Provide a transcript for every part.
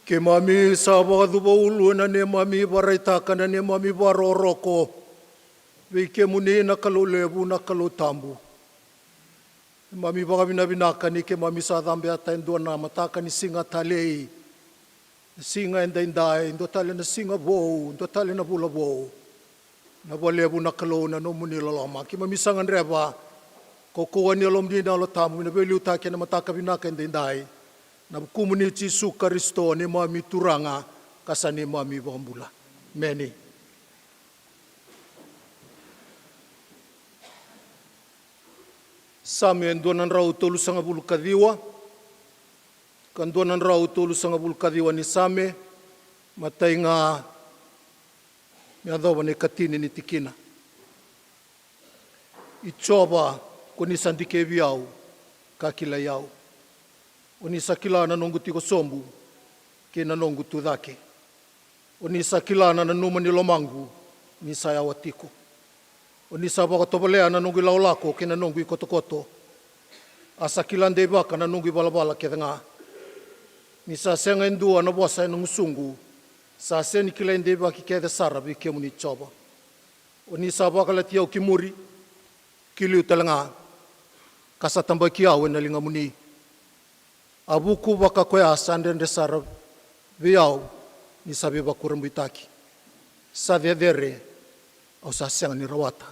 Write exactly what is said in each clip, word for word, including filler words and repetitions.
Keimami sa vakacuva ulu ena neimami vakaraitaka na neimami vakarokoroko vei kemuni na Kalou levu, na Kalou tabu. Keimami vakavinavinaka ni keimami sa cabe ata e dua na mataka ni siga talei, na siga edaidai, dua tale na siga vou, dua tale na vula vou. Na vakalevu na Kalou na nomuni loloma. Keimami sa gadreva kaukauwa ni Yalomuni na Yalo Tabu me na veiliutaki ena mataka vinaka edaidai. Na vukumuni Jisu Karisito, neimami Turaga ka sa neimami Vakabula. Emeni. Same dua na drau tolusagavulu ka ciwa, ka dua na drau tolusagavulu ka ciwa ni Same, matai ga me yacova na ikatini ni tikina. I Jiova, ko ni sa dikevi au ka kilai au. O ni sa kila na noqu tiko sobu kei na noqu tu cake. O ni sa kila na nanuma ni lomaqu ni sa yawa tiko. O ni sa vakatovolea na noqu ilakolako kei na noqu ikotokoto. A sa kila deivaka na noqu ivalavala kece ga. Ni sa sega e dua na vosa ena gusuqu, sa sega ni kilai deivaki kece sara vei kemuni Jiova. O ni sa vakalati au ki muri, ki liu tale ga, ka sa tabaki au ena ligamuni. A vuku vaka koya sa dredre sara vei au ni sa veivakurabuitaki. Sa cecere, au sa sega ni rawata.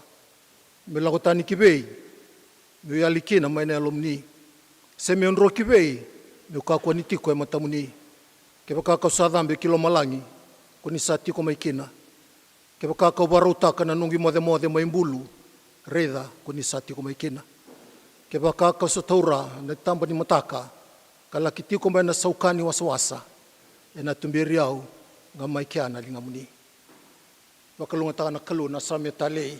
Meu lako tani ki vei, meu yali kina mai na Yalomuni? Se meu dro ki vei, meu kakua ni tiko e matamuni? Kevaka kau sa cabe ki lomalagi, ko ni sa tiko mai kina. Kevaka kau vakarautaka na noqu imocemoce mai bulu, raica ko ni sa tiko mai kina. Kevaka kau sa taura na taba ni mataka, ka laki tiko mai na sauka ni wasawasa, ena tuberi au ga mai kea na ligamuni. Vakalougatataka na Kalou na Same talei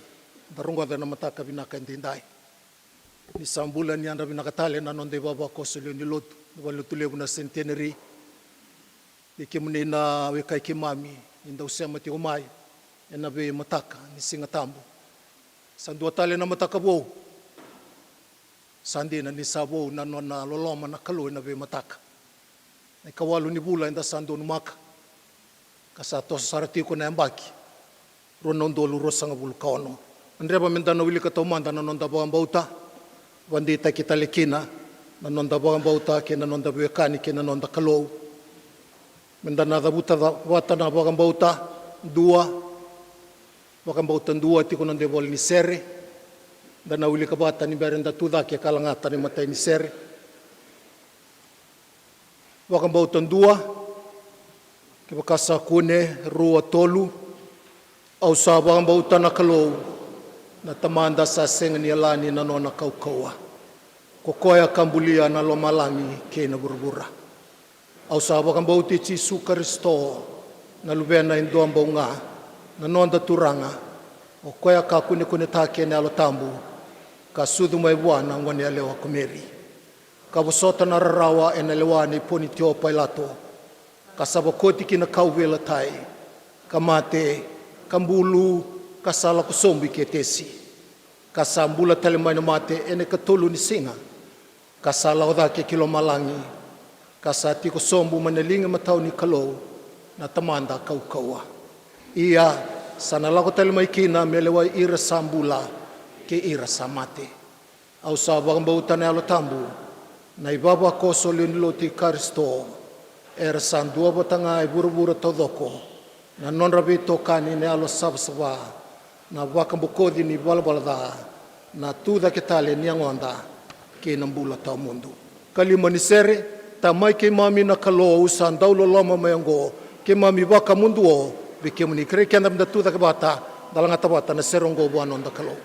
da rogoca ena mataka vinaka edaidai. Ni sa bula ni yadra vinaka tale na noda ivavakoso lewe ni lotu, na valenilotu levu na Centenary. Vei kemuni na wekai keimami ni dau sema tiko mai ena veimataka ni Siga Tabu. Sa dua tale na mataka vou. Sa dina ni sa vou na nona loloma na Kalou ena veimataka. Na ikawalu ni vula eda sa donumaka, ka sa toso sara tiko na yabaki rua na udolu ruasagavulu ka ono. Gadreva meda na wilika taumada na noda vakabauta, vakadeitaki tale kina na noda vakabauta kei na noda veiwekani kei na noda Kalou. Meda na cavuta ca-, vata na vakabauta dua, vakabauta dua tiko na noda ivola ni sere. Da na wilika vata ni bera eda tu cake ka lagata na imatai ni sere. Vakabauta dua, kevaka sa kune, rua, tolu. Au sa vakabauta na Kalou, na Tamada sa sega ni yalani na nona kaukauwa, ko koya ka bulia na lomalagi kei na vuravura. Au sa vakabauti Jisu Karisito, na Luvena e dua bau ga, na noda Turaga, o koya ka kunekunetaki ena Yalo Tabu, ka sucu mai vua na goneyalewa ko Meri, ka vosota na rarawa ena lewa nei Ponitio Pailato, ka sa vakoti ki na kauveilatai, ka mate, ka bulu, ka sa lako sobu i Ketesi, ka sa bula tale mai na mate ena ikatolu ni siga, ka sa lako cake ki lomalagi, ka sa tiko sobu mai na liga imatau ni Kalou, na Tamada kaukauwa. Ia, sa na lako tale mai kina me lewai ira sa bula kei ira sa mate. Au sa vakabauta na Yalo Tabu, na ivavakoso lewe ni lotu i Karisito, era sa duavata ga e vuravura taucoko, na nodra veitokani na yalo savasava, na vakabokoci ni valavala ca, na tu cake tale ni yagoda kei na bula tawamudu. Kalima ni sere. Tamai keimami na Kalou, au sa dau loloma mai oqo, keimami vakamuduo vei kemuni. Kerei keda meda tu cake vata, da lagata vata na sere oqo vua na noda Kalou.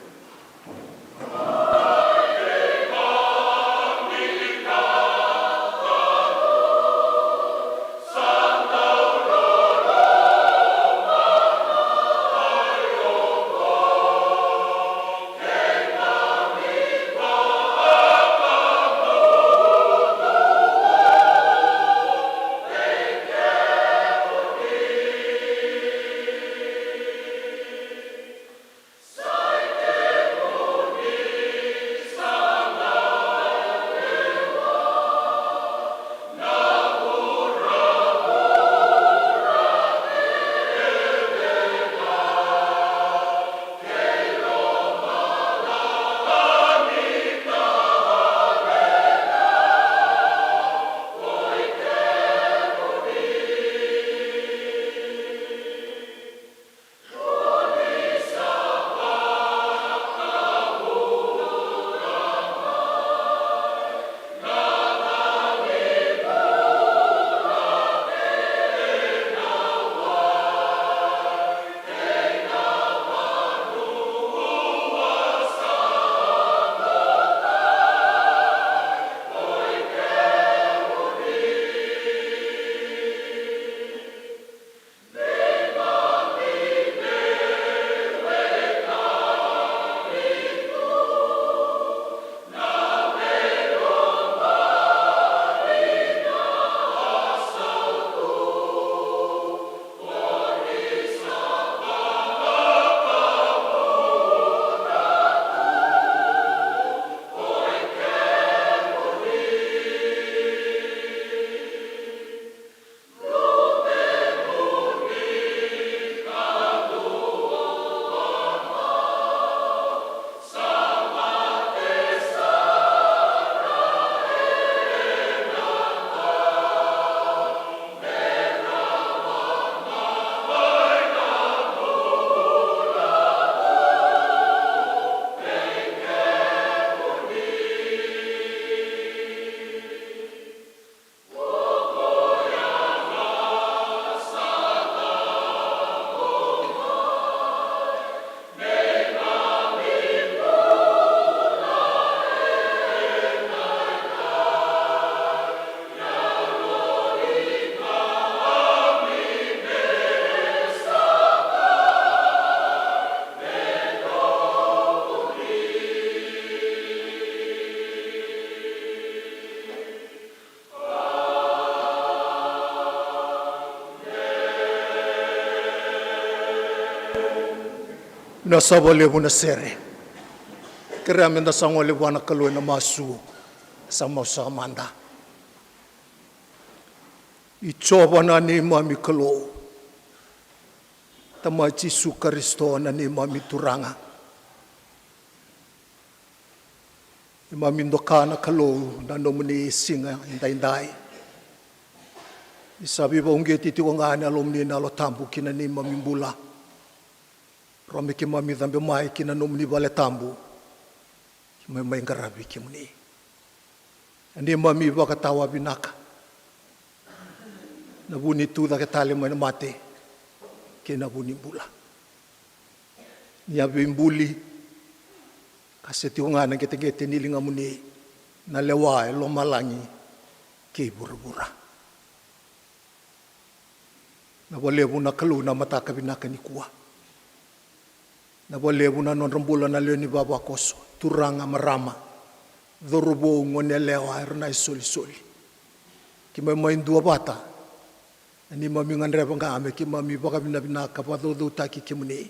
Na sava levu na sere. Kerea meda sa gole vua na Kalou ena masu. Sa masu saka mada. I Jiova na neimami Kalou, Tamai Jisu Karisito na neimami Turaga. Neimami doka na Kalou na nomuni siga edaidai. Ni sa veivakauqeti tiko ga na Yalomuni na Yalo Tabu ki na neimami bula. Rawa me keimami cabe mai ki na nomuni vale tabu, keimami mai qaravi kemuni. Na neimami vakatawa vinaka, na vu ni tu cake tale mai na mate kei na vu ni bula. Ni a veibuli, qase tiko ga na qeteqete ni ligamuni, na lewa e lomalagi kei vuravura. Na vakalevu na Kalou na mataka vinaka nikua. Na vakalevu na nodra bula na lewe ni vavakoso, turaga, marama, cauravou, goneyalewa, era na isolisoli. Keimami mai duavata, na neimami gadreva ga me keimami vakavinavinaka, vakacaucautaki kemuni.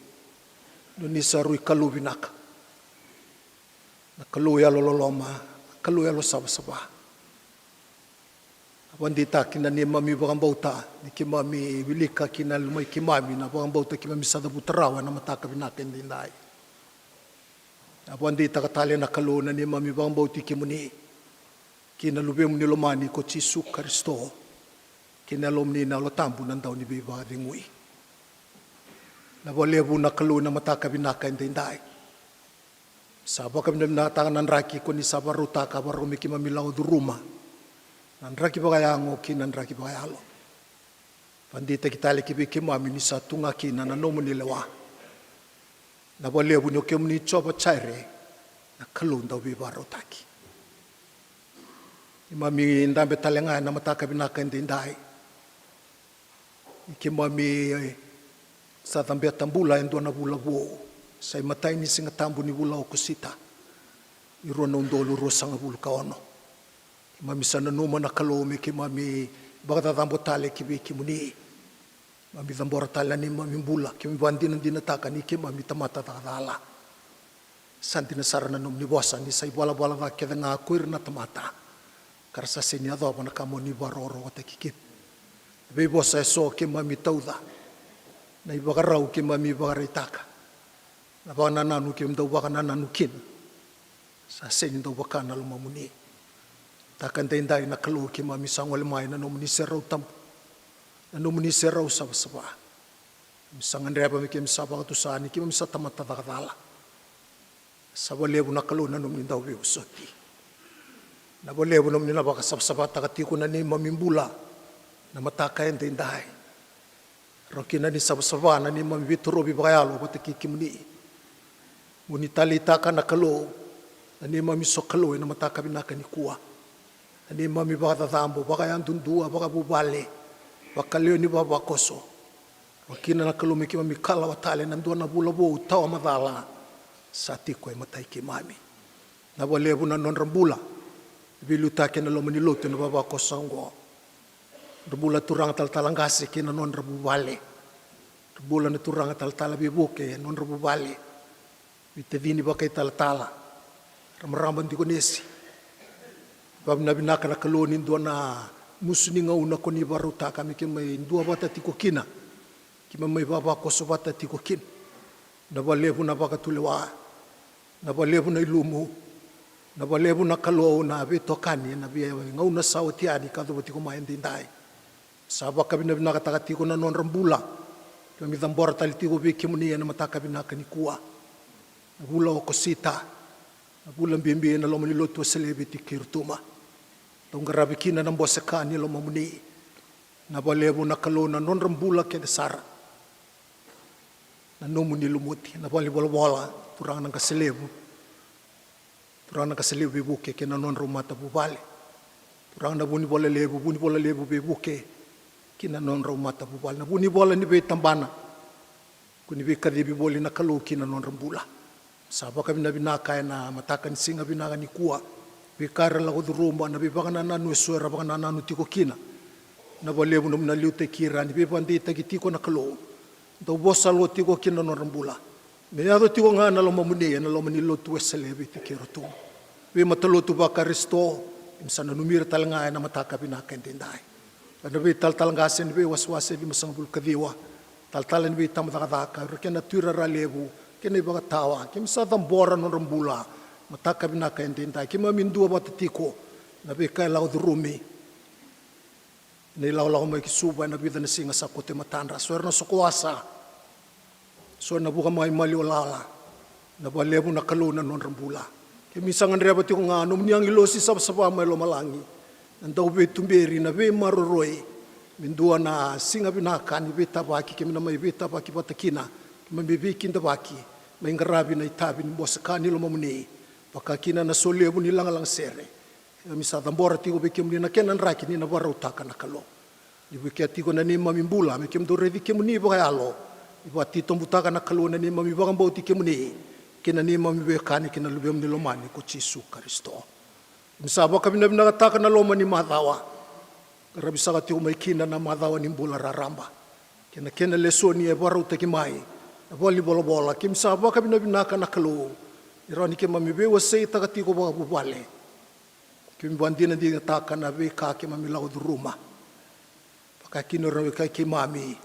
Ni oni sa rui Kalou vinaka, na Kalou yalololoma, na Kalou yalosavasava. A vakadeitaki na neimami vakabauta ni keimami wilika kina loma i keimami na vakabauta keimami sa cavuta rawa ena mataka vinaka edaidai. A vakadeitaka tale na Kalou na neimami vakabauti kemuni kei na Luvemuni lomani ko Jisu Karisito, kei na Yalomuni na Yalo Tabu na dau ni veivakacegui. Na vakalevu na Kalou na mataka vinaka edaidai. Sa vakavinavinakataka na draki ko ni sa vakarautaka, vakarau me keimami lako curuma na draki vakayago kei na draki vakayalo. Vakadeitaki tale ki vei keimami ni sa tu ga kina na nomuni lewa. Na vakalevu ni o kemuni Jiova Jaire, na Kalou dau veivakarautaki. Keimami dabe tale ga ena mataka vinaka edaidai. Ni keimami sa cabeta bula e dua na vula vou, sa imatai ni Siga Tabu ni vula Okosita, e rua na udolu ruasagavulu ka ono. Keimami sa nanuma na Kalou me keimami vakacacabo tale ki vei kemuni. Keimami cabora tale na neimami bula, keimami vakadinadinataka ni keimami tamata cakacala. Sa dina sara na nomuni vosa ni sa ivalavala ca kece ga ko ira na tamata, ka ra sa sega ni yacova na ka mo ni vakarokorokotaki kina. Veivosa eso keimami tauca, na ivakarau keimami vakaraitaka, na vakanananu keimami dau vakanananu kina, sa sega ni dau vaka na lomamuni. Taka edaidai na Kalou keimami sa gole mai na nomuni serau tabu, na nomuni serau savasava. Keimami sa gadreva me keimami sa vakatusa ni keimami sa tamata cakacala. Sa vakalevu na Kalou na nomuni dau veivosoti. Na vakalevu na nomuni na vakasavasavataka tiko na neimami bula na mataka edaidai. Rawa kina ni savasava na neimami veitorovi vakayalo vata kei kemuni. Mo ni taleitaka na Kalou na neimami sokalou ena mataka vinaka nikua. Na neimami vakacacabo vakayadudua, vakavuvale, vakalewe ni vavakoso. Rawa kina na Kalou me keimami kalawa tale na dua na vula vou tawa macala sa tiko e matai keimami. Na vakalevu na nodra bula veiliutaki ena loma ni lotu ena vavakoso oqo. Nodra bula turaga talatala qase kei na nodra vuvale. Nodra bula na turaga talatala veivuke, nodra vuvale. Veitacini vakaitalatala, ra marama dikonesi. Vakavinavinaka na Kalou ni dua na musu ni gauna ko ni vakarautaka me keimami duavata tiko kina, keimami mai vavakoso vata tiko kina. Na vakalevu na vakatulewa, na vakalevu na ilumu, na vakalevu na Kalou na veitokani ena veigauna sa oti yani ka cuva tiko mai edaidai. Sa vakavinavinakataka tiko na nodra bula. Keimami cabora tale tiko vei kemuni ena mataka vinaka nikua. Na vula Okosita, na vula bibi ena loma ni lotu o Seleveti kei Rotuma. Dau qaravi kina na bose ka ni lomamuni. Na vakalevu na Kalou na nodra bula kece sara. Na nomuni lumuti, na valenivolavola, turaga na qase levu. Turaga na qase levu veivuke kei na nodrau matavuvale. Turaga na vunivola levu, vunivola levu veivuke kei na nodrau matavuvale. Na vunivola ni veitabana, ko ni veikacivi voli na Kalou ki na nodra bula. Sa vakavinavinaka ena mataka ni siga vinaka nikua. Veika era lako curuma, na veivakanananu eso era vakanananu tiko kina. Na vakalevu nomuni na liutaki ira, ni veivakadeitaki tiko na Kalou. Dau vosa lo tiko ki na nodra bula. Me yaco tiko ga na lomamuni ena loma ni lotu Wesele e Viti kei Rotuma. Veimatalotu vaKarisito, keimami sa nanumi ira tale ga ena mataka vinaka edaidai. Ena veitalatala qase ni veiwasewase e limasagavulu ka ciwa, talatala ni veitabacakacaka, ira kei na tuirara levu kei na ivakatawa, keimami sa cabora na nodra bula. Mataka vinaka edaidai keimami dua vata tiko na veika e lako curumi. Na ilakolako mai ki Suva ena vica na siga sa koto e matadra, so era na sokowasa, so era na vuka mai maliwa lala. Na vakalevu na Kalou na nodra bula. Keimami sa gadreva tiko ga nomuni agilosi savasava mai lomalagi na dauveituberi, na veimaroroi, me dua na siga vinaka ni veitavaki keimami na mai veitavaki vata kina, keimami veikidavaki, mai qaravi na itavi ni bose ka ni lomamuni, vaka kina na solevu ni lagalaga sere. Keimami sa cabora tiko vei kemuni na kena draki ni na vakarautaka na Kalou. Ni vukea tiko na neimami bula me kemudou raici kemuni vakayalo. Ni vakatitobutaka na Kalou na neimami vakabauti kemuni kei na neimami veiwekani kei na Luvemuni lomani ko Jisu Karisito. Keimami sa vakavinavinakataka na loma ni macawa. Qaravi saka tiko mai kina na macawa ni bula raraba kei na kena lesoni e vakarautaki mai na valenivolavola. Keimami sa vakavinavinaka na Kalou ni rawa ni keimami veiwaseitaka tiko vakavuvale. Keimami vakadinadinataka na veika keimami lako curuma. Vaka kina o ira na weka i keimami,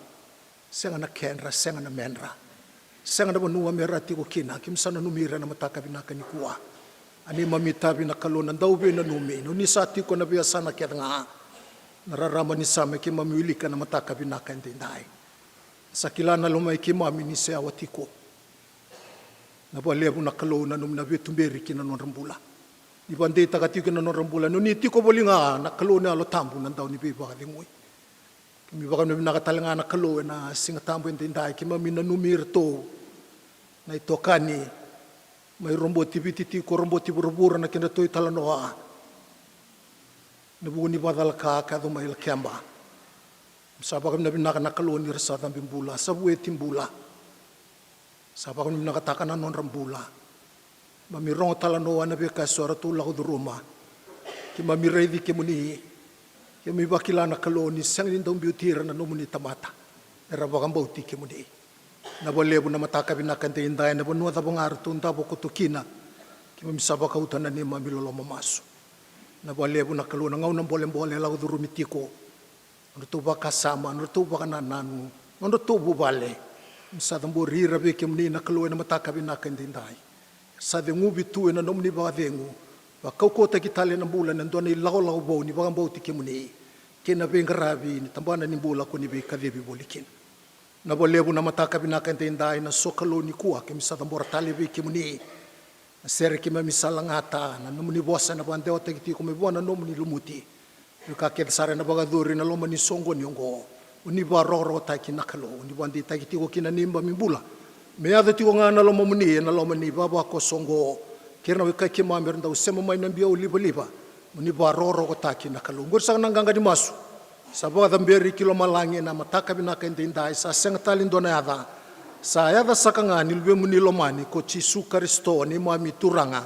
sega na kedra, sega na medra, sega na vanua me ra tiko kina, keimami sa nanumi ira ena mataka vinaka nikua. A neimami itavi na Kalou na dauveinanumi, ni oni sa tiko ena veiyasana kece ga. Na rarama ni same keimami wilika ena mataka vinaka edaidai. Sa kila na loma i keimami ni se yawa tiko. Na vakalevu na Kalou na nomuni na veituberi ki na nodra bula. Ni vakadeitaka tiko ki na nodra bula ni oni tiko voli ga na Kalou na Yalo Tabu na dau ni veivakacegui. Keimami vakavinavinaka tale ga na Kalou ena Siga Tabu edaidai keimami nanumi iratou na itokani mai Roboti Viti tiko, Roboti vuravura na kedratou italanoa. Na vuku ni vakacalaka ka yaco mai Lakeba. Sa vakavinavinaka na Kalou ni ra sa cabe bula, sa vueti bula. Sa vakavinavinakataka na nodra bula. Keimami rogo talanoa na veika eso eratou lako curuma. Keimami raici kemuni. Keimami vakila na Kalou ni sega ni dau biuti ira na nomuni tamata era vakabauti kemuni. Na vakalevu na mataka vinaka edaidai ena vanua cava ga eratou davo koto kina. Keimami sa vakauta na neimami loloma masu. Na vakalevu na Kalou na gauna bolebole e lako curumi tiko. Nodratou vakasama, nodratou vakanananu, nodratou vuvale. Keimami sa cabori ira vei kemuni na Kalou ena mataka vinaka edaidai. Sa ceguvi tu ena nomuni vakacegu. Vakaukauwataki tale na bula ena dua na ilakolako vou ni vakabauti kemuni kei na veiqaravi ni tabana ni bula ko ni veikacivi voli kina. Na vakalevu na mataka vinaka edaidai na sokalou nikua keimami sa cabora tale vei kemuni. Na sere keimami sa lagata, na nomuni vosa ena vakadewataki tiko mai vua na nomuni lumuti. Veika kece sara ena vakayacori ena loma ni soqoni oqo, oni vakarokorokotaki na Kalou, oni vakadeitaki tiko kina na neimami bula. Me yaco tiko ga na lomamuni ena loma ni vavakoso oqo. Kei ira na weka i keimami era dau sema mai na biau livaliva, oni vakarokorokotaki na Kalou. Oqori saka na qaqa ni masu. Sa vakacaberi ki lomalagi ena mataka vinaka edaidai, sa sega tale dua na yaca. Sa yaca saka ga ni Luvemuni lomani ko Jisu Karisito, neimami Turaga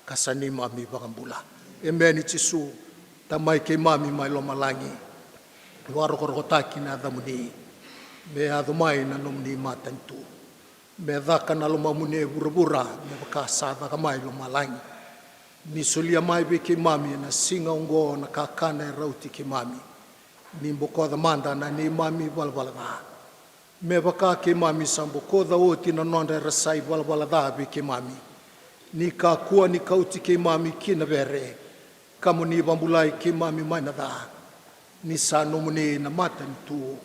ka sa neimami Vakabula. Emeni Jisu, Tamai keimami mai lomalagi. Vakarokorokotaki na yacamuni. Me yaco mai na nomuni matanitu. Me caka na lomamuni e vuravura me vaka sa caka mai lomalagi. Ni solia mai vei keimami ena siga oqo na kakana e rauti keimami. Ni bokoca mada na neimami valavala ca. Me vaka keimami sa bokoca oti na nodra era sa ivalavala ca vei keimami. Ni kakua ni kauti keimami ki na vere, ka mo ni vakabulai keimami mai na ca. Ni sa nomuni na matanitu,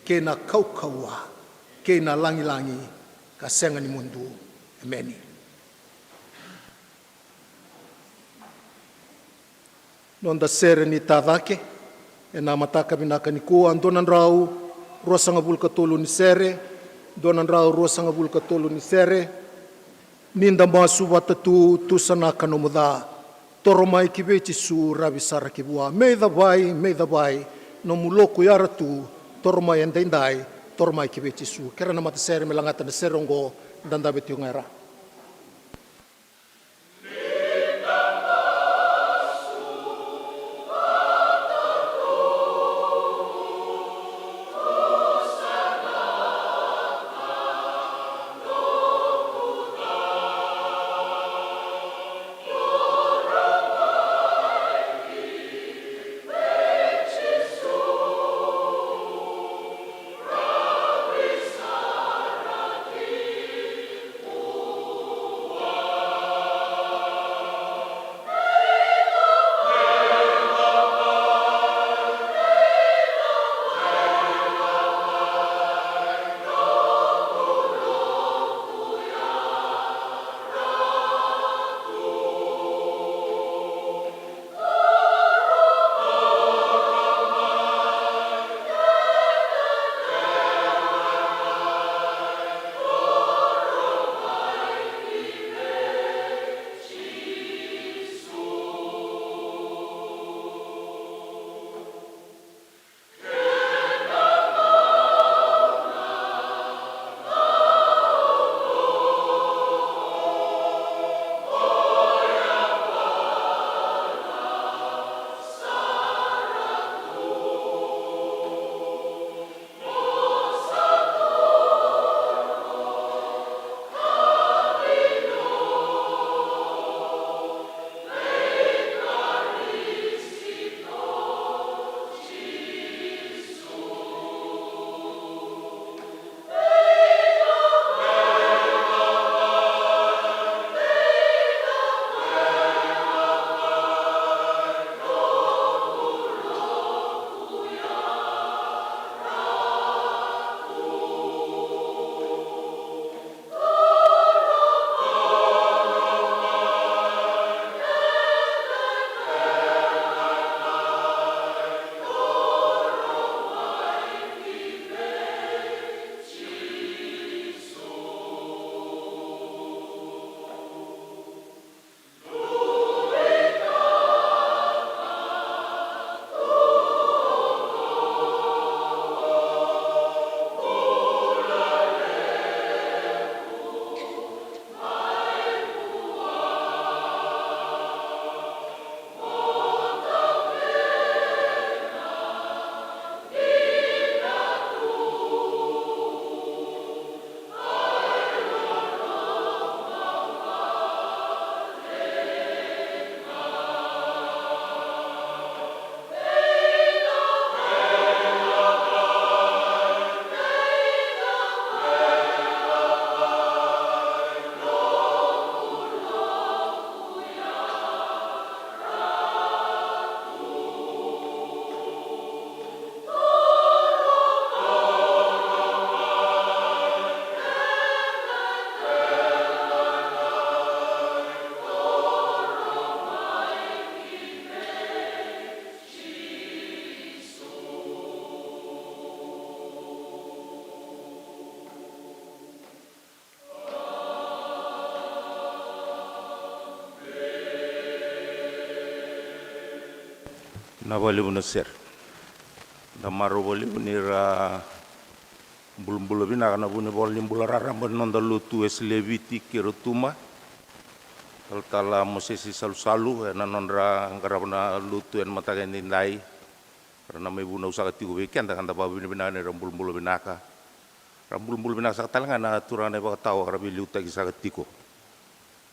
kei na kaukauwa, kei na lagilagi, ka sega ni mudu. Emeni. Noda sere ni tacake ena mataka vinaka nikua, dua na drau ruasagavulu ka tolu ni sere, dua na drau ruasagavulu ka tolu ni sere. Ni da masu vata tu, tusanaka nomu ca. Toro mai ki vei Jisu, ravi sara ki vua. Mei cavai, mei cavai, nomu loku yara tu. Toro mai edaidai, toro mai ki vei Jisu. Kere na matasere me lagata na sere oqo, da dave tiko ga e ra. Na vakalevu na sere. Da marau vakalevu ni ra bulabula vinaka na vunivola ni bula raraba ni noda lotu Wesele e Viti kei Rotuma. Talatala Mosese Salusalu ena nodra qarava na lotu ena mataka edaidai. Ra na mai vunau saka tiko vei keda ka da vakavinavinaka ni ra bulabula vinaka. Ra bulabula vinaka saka tale ga na turaga na ivakatawa ra veiliutaki saka tiko.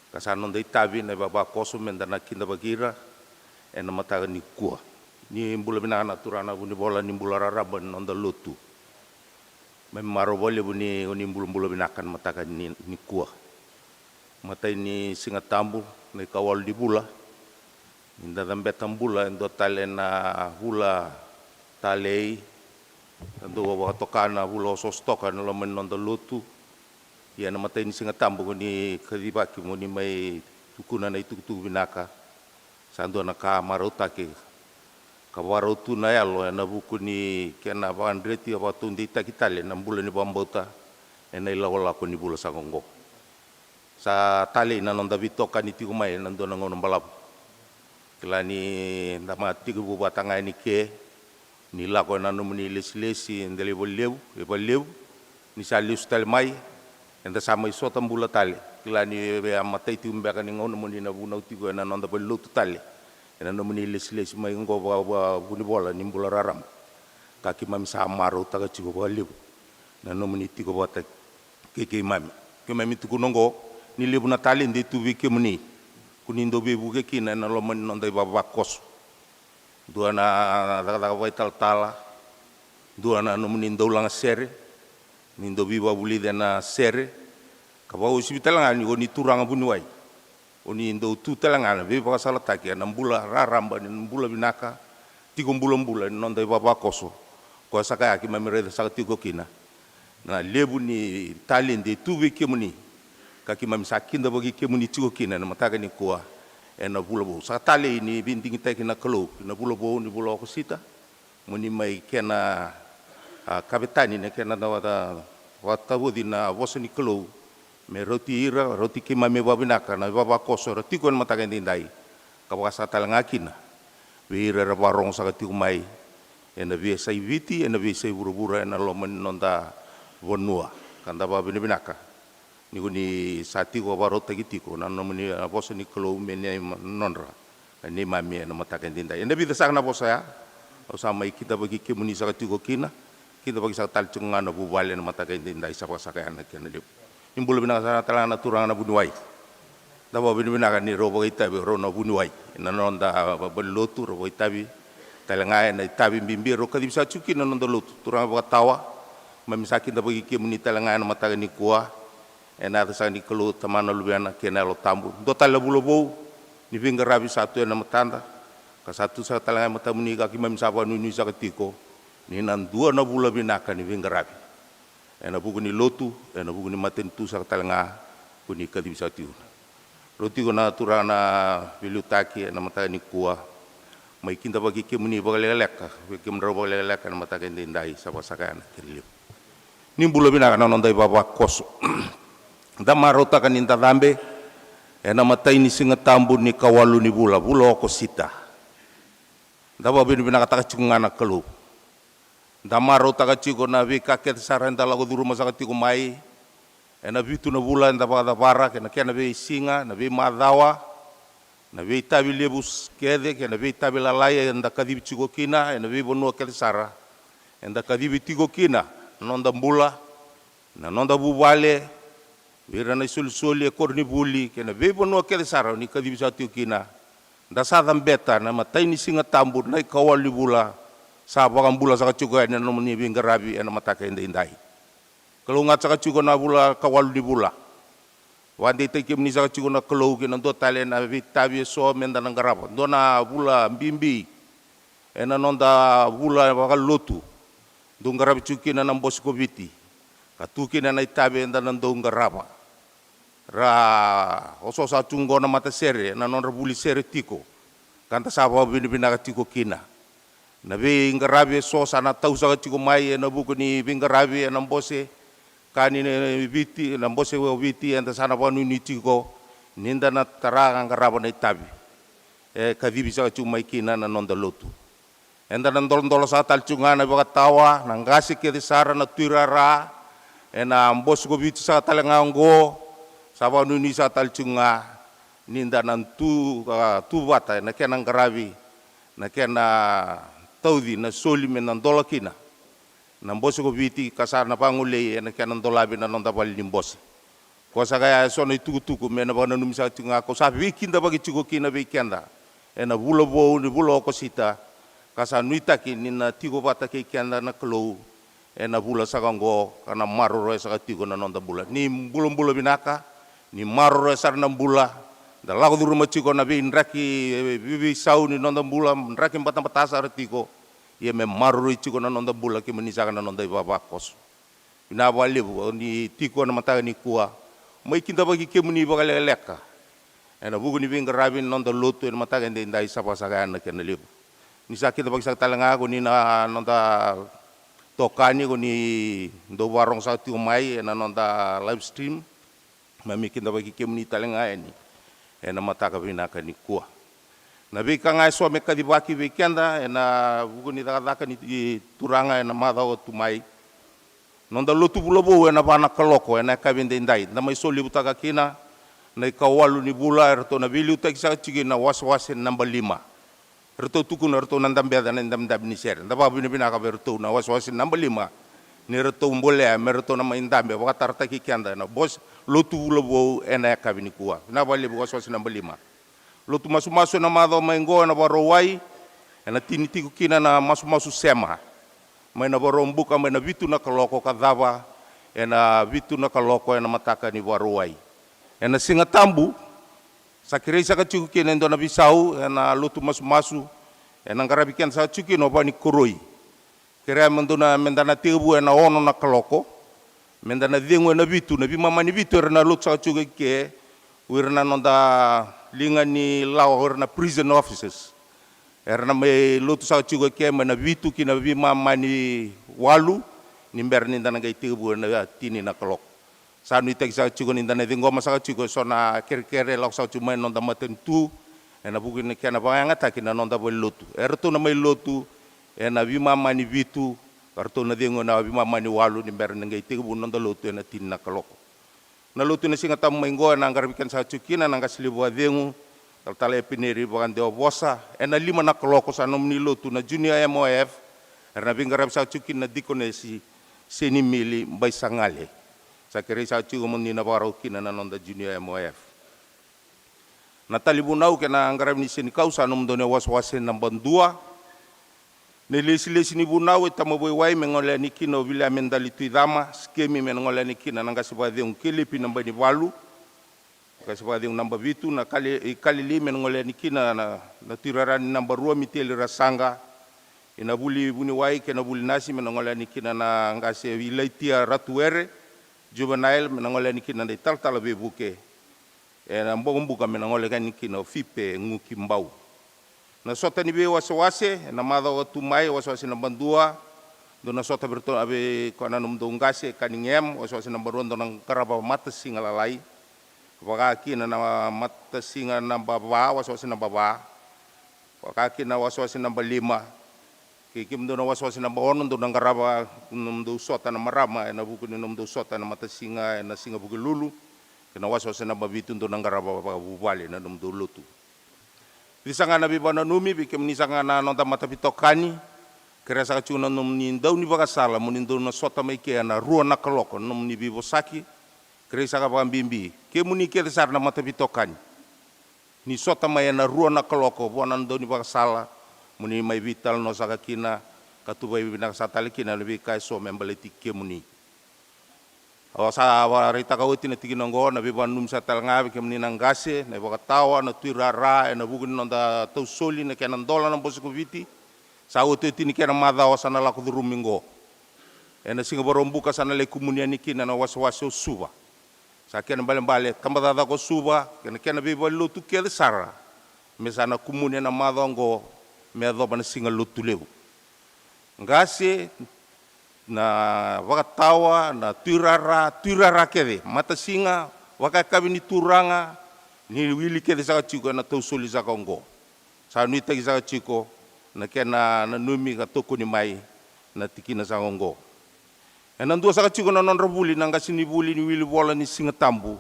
Ka sa noda itavi na ivavakoso me da na kidavaki ira ena mataka nikua. Ni bula vinaka na turaga na vunivola ni bula raraba ni noda lotu. Me marau vakalevu ni o ni bulabula vinaka na mataka ni, nikua. Matai ni Siga Tabu, na ikawalu ni vula. Ni da cabeta bula e dua tale na vula talei. Da dau vakatoka na vula osooso toka ena loma ni noda lotu. Ia na matai ni Siga Tabu ko ni kacivaki mo ni mai tukuna na itukutuku vinaka. Sa dua na ka marautaki ka vakarau tu na yalo ena vuku ni kena vakadreti ka vakataudeitaki tale na bula ni vakabauta ena ilakolako ni vula saka oqo. Sa talei na noda veitokani tiko mai ena dua na gauna balavu. Kila ni da ma tekivu vata ga yani ke ni lako ena nomuni lesilesi e dela i Valelevu, e Valelevu, ni sa lesu tale mai, eda sa mai sota bula tale. Kila ni via matai tiko beka ni gauna mo ni na vunau tiko ena noda valenilotu tale ena nomuni lesilesi mai oqo vakavunivola ni bula raraba. Ka keimami sa marautaka tiko vakalevu na nomuni tiko vata kei keimami. Keimami tukuna oqo ni levu na taledi e tu vei kemuni ko ni dau veivuke kina ena loma ni noda ivavakoso. Dua na cakacaka vakaitalatala, dua na nomuni dau lagasere, ni dau veivakavulici ena sere, ka vakauasivi tale ga ni ko ni turaga vuniwai. O ni dau tu tale ga na veivakasalataki ena bula raraba ni bula vinaka tiko bulabula ni noda ivavakoso. Koya saka ya keimami raica saka tiko kina na levu ni taledi e tu vei kemuni ka keimami sa kidavaki kemuni tiko kina ena mataka nikua ena vula vou. Sa talei ni veidigitaki na Kalou ki na vula vou ni vula Okosita. Mo ni mai kena, a, kavetani na kena da vata, vatavoci na vosa ni Kalou me rauti ira, rauti keimami vakavinaka na ivavakoso era tiko ena mataka edaidai. Ka vaka saka tale ga kina vei ira era vakarogo saka tiko mai ena veiyasai Viti, ena veiyasai vuravura ena loma ni noda vanua. Ka da vakavinavinaka ni ko ni sa tiko vakarautaki tiko na nomuni, a, vosa ni Kalou me neimami, nodra, a, neimami ena mataka edaidai. Ena vica saka na vosa ya au sa mai kidavaki kemuni saka tiko kina, kidavaki saka tale tiko ga na vuvale ena mataka edaidai. Sa vaka saka ya na kena levu. Ni bula vinaka saka tale ga na turaga na vuniwai. Da vakavinavinaka ni rau vakaitavi o rau na vuniwai ena noda valenilotu, rau vakaitavi tale ga ena itavi bibi rau kacivi saka tiko kina na noda lotu. Turaga vakatawa, keimami sa kidavaki kemuni tale ga ena mataka nikua. Ena yaca saka ni Kalou, Tamana, Luvena kei na Yalo Tabu. Dua tale na vula vou ni veiqaravi sa tu ena matada, ka sa tu saka tale ga e matamuni ka keimami sa vakanuinui saka tiko ni na dua na vula vinaka ni veiqaravi ena vuku ni lotu, ena vuku ni matanitu saka tale ga ko ni kacivi saka tiko. Rau tiko na turaga na veiliutaki ena mataka nikua, mai kidavaki kemuni vakalekaleka, vei kemudrau vakalekaleka ena mataka edaidai. Sa vaka saka ya na kena levu. Ni bula vinaka na noda ivavakoso. Da marautaka ni da cabe ena matai ni Siga Tabu ni kawalu ni vula, vula Okosita. Da vakavinavinakataka tiko ga na Kalou. Da marautaka tiko na veika kece sara eda lako curuma saka tiko mai ena vitu na vula eda vakacavara, kei na kena veisiga, na veimacawa, na veitavi levu s-, kece kei na veitavi lalai eda kacivi tiko kina ena veivanua kece sara. Eda kacivi tiko kina na noda bula, na noda vuvale, vei ira na isolisoli e koronivuli kei na veivanua kece sara o ni kacivi saka tiko kina. Da sa cabeta na matai ni Siga Tabu na ikawalu ni vula, sa vakabula saka tiko yani na nomuni veiqaravi ena mataka edaidai. Kalougata saka tiko na vula kawalu ni vula. Vakadeitaki kemuni saka tiko na Kalou ki na dua tale na veitavi eso meda na qarava. Dua na vula bibi ena noda vula vakalotu, dau qaravi tiko kina na Bose ko Viti, ka tu kina na itavi eda na dau qarava. Ra oso saka tu oqo na matasere ena nodra vuli sere tiko, ka da sa vakavinavinaka tiko kina. Na veiqaravi eso sa na tau saka tiko mai ena vuku ni veiqaravi ena Bose ka ni Viti, na Bose ko Viti, eda sa na vakanuinui tiko ni da na tara ka qarava na itavi e kacivi saka tiko mai kina na noda lotu. Eda na doladola saka tale tiko ga na vakatawa, na qase kece sara, na tuirara ena Bose ko Viti saka tale ga oqo. Sa vakanuinui saka tale tiko ga ni da na tu, a, tu vata ena kena qaravi, na kena tauci na soli me na dola kina na Bose ko Viti, ka sa na vagolei ena kena dolavi na noda vale ni bose. Ko saka ya eso na itukutuku me na vakananumi saka tiko ga, ko sa veikidavaki tiko kina vei keda ena vula vou ni vula Okosita, ka sa nuitaki ni na tiko vata kei keda na Kalou ena vula saka oqo, ka na maroroya saka tiko na noda bula. Ni bulabula vinaka, ni maroroya sara na bula. Da lako curuma tiko na veidraki, e, veiveisau ni noda bula, draki batabata sara tiko. Ia me maroroi tiko na noda bula, kemuni saka na noda ivavakoso. Vinaka vakalevu ni tiko ena mataka nikua. Mai kidavaki kemuni vakalekaleka ena vuku ni veiqaravi ni noda lotu ena mataka edaidai, sa vakasaka yani na kena levu. Ni sa kidavaki saka tale ga ko ni na noda tokani ko ni dau vakarogo saka tiko mai ena noda live stream. Mami kidavaki kemuni tale ga yani ena mataka vinaka nikua. Na veika ga eso me kacivaki vei keda ena vuku ni cakacaka ni turaga ena macawa tu mai. Noda lotu vula vou ena va na kaloko ena yakavi edaidai, da mai solevutaka kina na ikawalu ni vula, eratou na veiliutaki saka tiko kina na wasewase naba lima. Eratou tukuna eratou na dabeca na idabedabe ni sere. Da vakavinavinaka vei iratou na wasewase naba lima ni ratou bolea me ratou na mai dabe vakatarataki keda ena bose lotu vula vou ena yakavi nikua. Vinaka vakalevu wasewase naba lima. Lotu masumasu ena macawa mai qo ena Vakarauwai, ena tini tiko kina na masumasu sema. Mai na Vakaraubuka mai na vitu na kaloko ka cava ena vitu na kaloko ena mataka ni Vakarauwai. Ena Siga Tabu, sa kerei saka tiko kina e dua na veisau ena lotu masumasu, ena qaravi keda saka tiko kina o Vanikoroi. Kerea me dua na, me da na tekivu ena ono na kaloko, me da na cegu ena vitu, na veimama ni vitu era na lotu saka tiko i ke, o ira na noda liga ni lawa, o ira na prison officers. Era na mai lotu saka tiko i ke mai na vitu ki na veimama ni walu, ni bera ni da na qai tekivu ena tini na kaloko. Sa nuitaki saka tiko ni da na ciqoma saka tiko eso na kerekere lako saka tiko mai na noda matanitu ena vuku ni kena vakayagataki na noda valenilotu. Eratou na mai lotu ena veimama ni vitu, ka ratou na cegu ena veimama ni walu ni bera ni qai tekivu na noda lotu ena tini na kaloko. Na lotu ena Siga Tabu mai qo ena qaravi keda saka tiko kina na qase levu vakacegu, Talatala Epineri Vakadewavosa. Ena lima na kaloko sa nomuni lotu na Junior M O F, era na veiqaravi saka tiko kina na dikonesi Senimili Baisagale. Sa kerei saka tiko mo ni na vakarau kina na noda Junior M O F. Na tali vunau kei na qaravi ni senikau sa nomudou na iwasewase naba dua. Na ilesilesi ni vunau e Tamavaiwai me gole yani kina o Viliame Dali Tuicama, Sikemi me na gole yani kina na qase vakacegu Kelepi Nabainivalu, qase vakacegu naba vitu, na Kale, i Kalili me na gole yani kina na, na tuirara ni naba rua Miteli Rasaqa, i Navuli Vuniwai kei Navuli Nasi me na gole yani kina na qase Ilaitia Ratuwere, Juvenile me na gole yani kina na italatala veivuke, ena Bokobuka me na gole yani kina o Fipe Gukibau. Na sota ni veiwasewase ena macawa tu mai, wasewase naba dua, dou na sota vei iratou, a, vei koya na nomudou qase Kanigem, wasewase naba rua dou na qarava Matasiga Lalai, vaka kina na Matasiga naba va, wasewase naba va, vaka kina wasewase naba lima. Kei kemudou na wasewase naba ono dou na qarava nomudou sota na marama ena vuku ni nomudou sota na Matasiga ena siga Vukelulu. Kei na wasewase naba vitu dou na qarava vakavuvale na nomudou lotu. Ni saka ga na veivakananumi vei kemuni saka ga na noda mataveitokani. Kerea saka tiko na nomuni daunivakasala mo ni dou na sota mai ke ena rua na kaloko na nomuni veivosaki. Kerei saka vakabibi kemuni kece sara na mataveitokani ni sota mai ena rua na kaloko vua na daunivakasala, mo ni mai veitalanoa saka kina ka tuvai vinaka saka tale kina na veika eso me baleti kemuni. Au sa vakaraitaka oti na tikina oqo, na veivakananumi saka tale ga vei kemuni na qase, na ivakatawa, na tuirara, ena vuku ni noda tausoli na kena dola na Bose ko Viti. Sa otioti ni kena macawa sa na lako curumi oqo. Ena siga Vakaraubuka sa na lai kumuni yani kina na wasewase o Suva. Sa kena ibalebale tabacakacaka o Suva kei na kena veivalenilotu kece sara me sa na kumuni ena macawa oqo me yacova na siga Lotulevu. Qase, na vakatawa, na tuirara, tuirara kece, matasiga, vakayakavi ni turaga, ni wili kece saka tiko ena tausoli saka oqo. Sa nuitaki saka tiko na kena nanumi ka tokoni mai na tikina saka oqo. Ena dua saka tiko na nodra vuli na qasenivuli ni wilivola ni Siga Tabu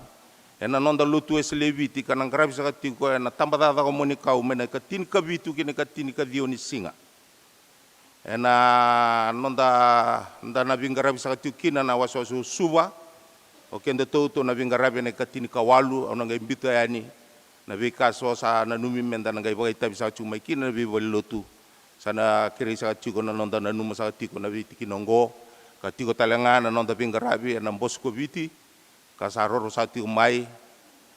ena noda lotu Wesele e Viti, ka na qaravi saka tiko ena tabacakacaka Muanikau mai na ikatinikavitu ki na ikatinikaciwa ni siga. Ena noda, da na veiqaravi saka tiko kina na wasewase o Suva. O kedatou tou na veiqaravi ena ikatinikawalu, au na qai biuta yani na veika so sa nanumi me da na qai vakaitavi saka tiko mai kina na veivalelotu. Sa na kerei saka tiko na noda nanuma saka tiko na veitikina oqo, ka tiko tale ga na noda veiqaravi ena Bose ko Viti, ka sa roro saka tiko mai.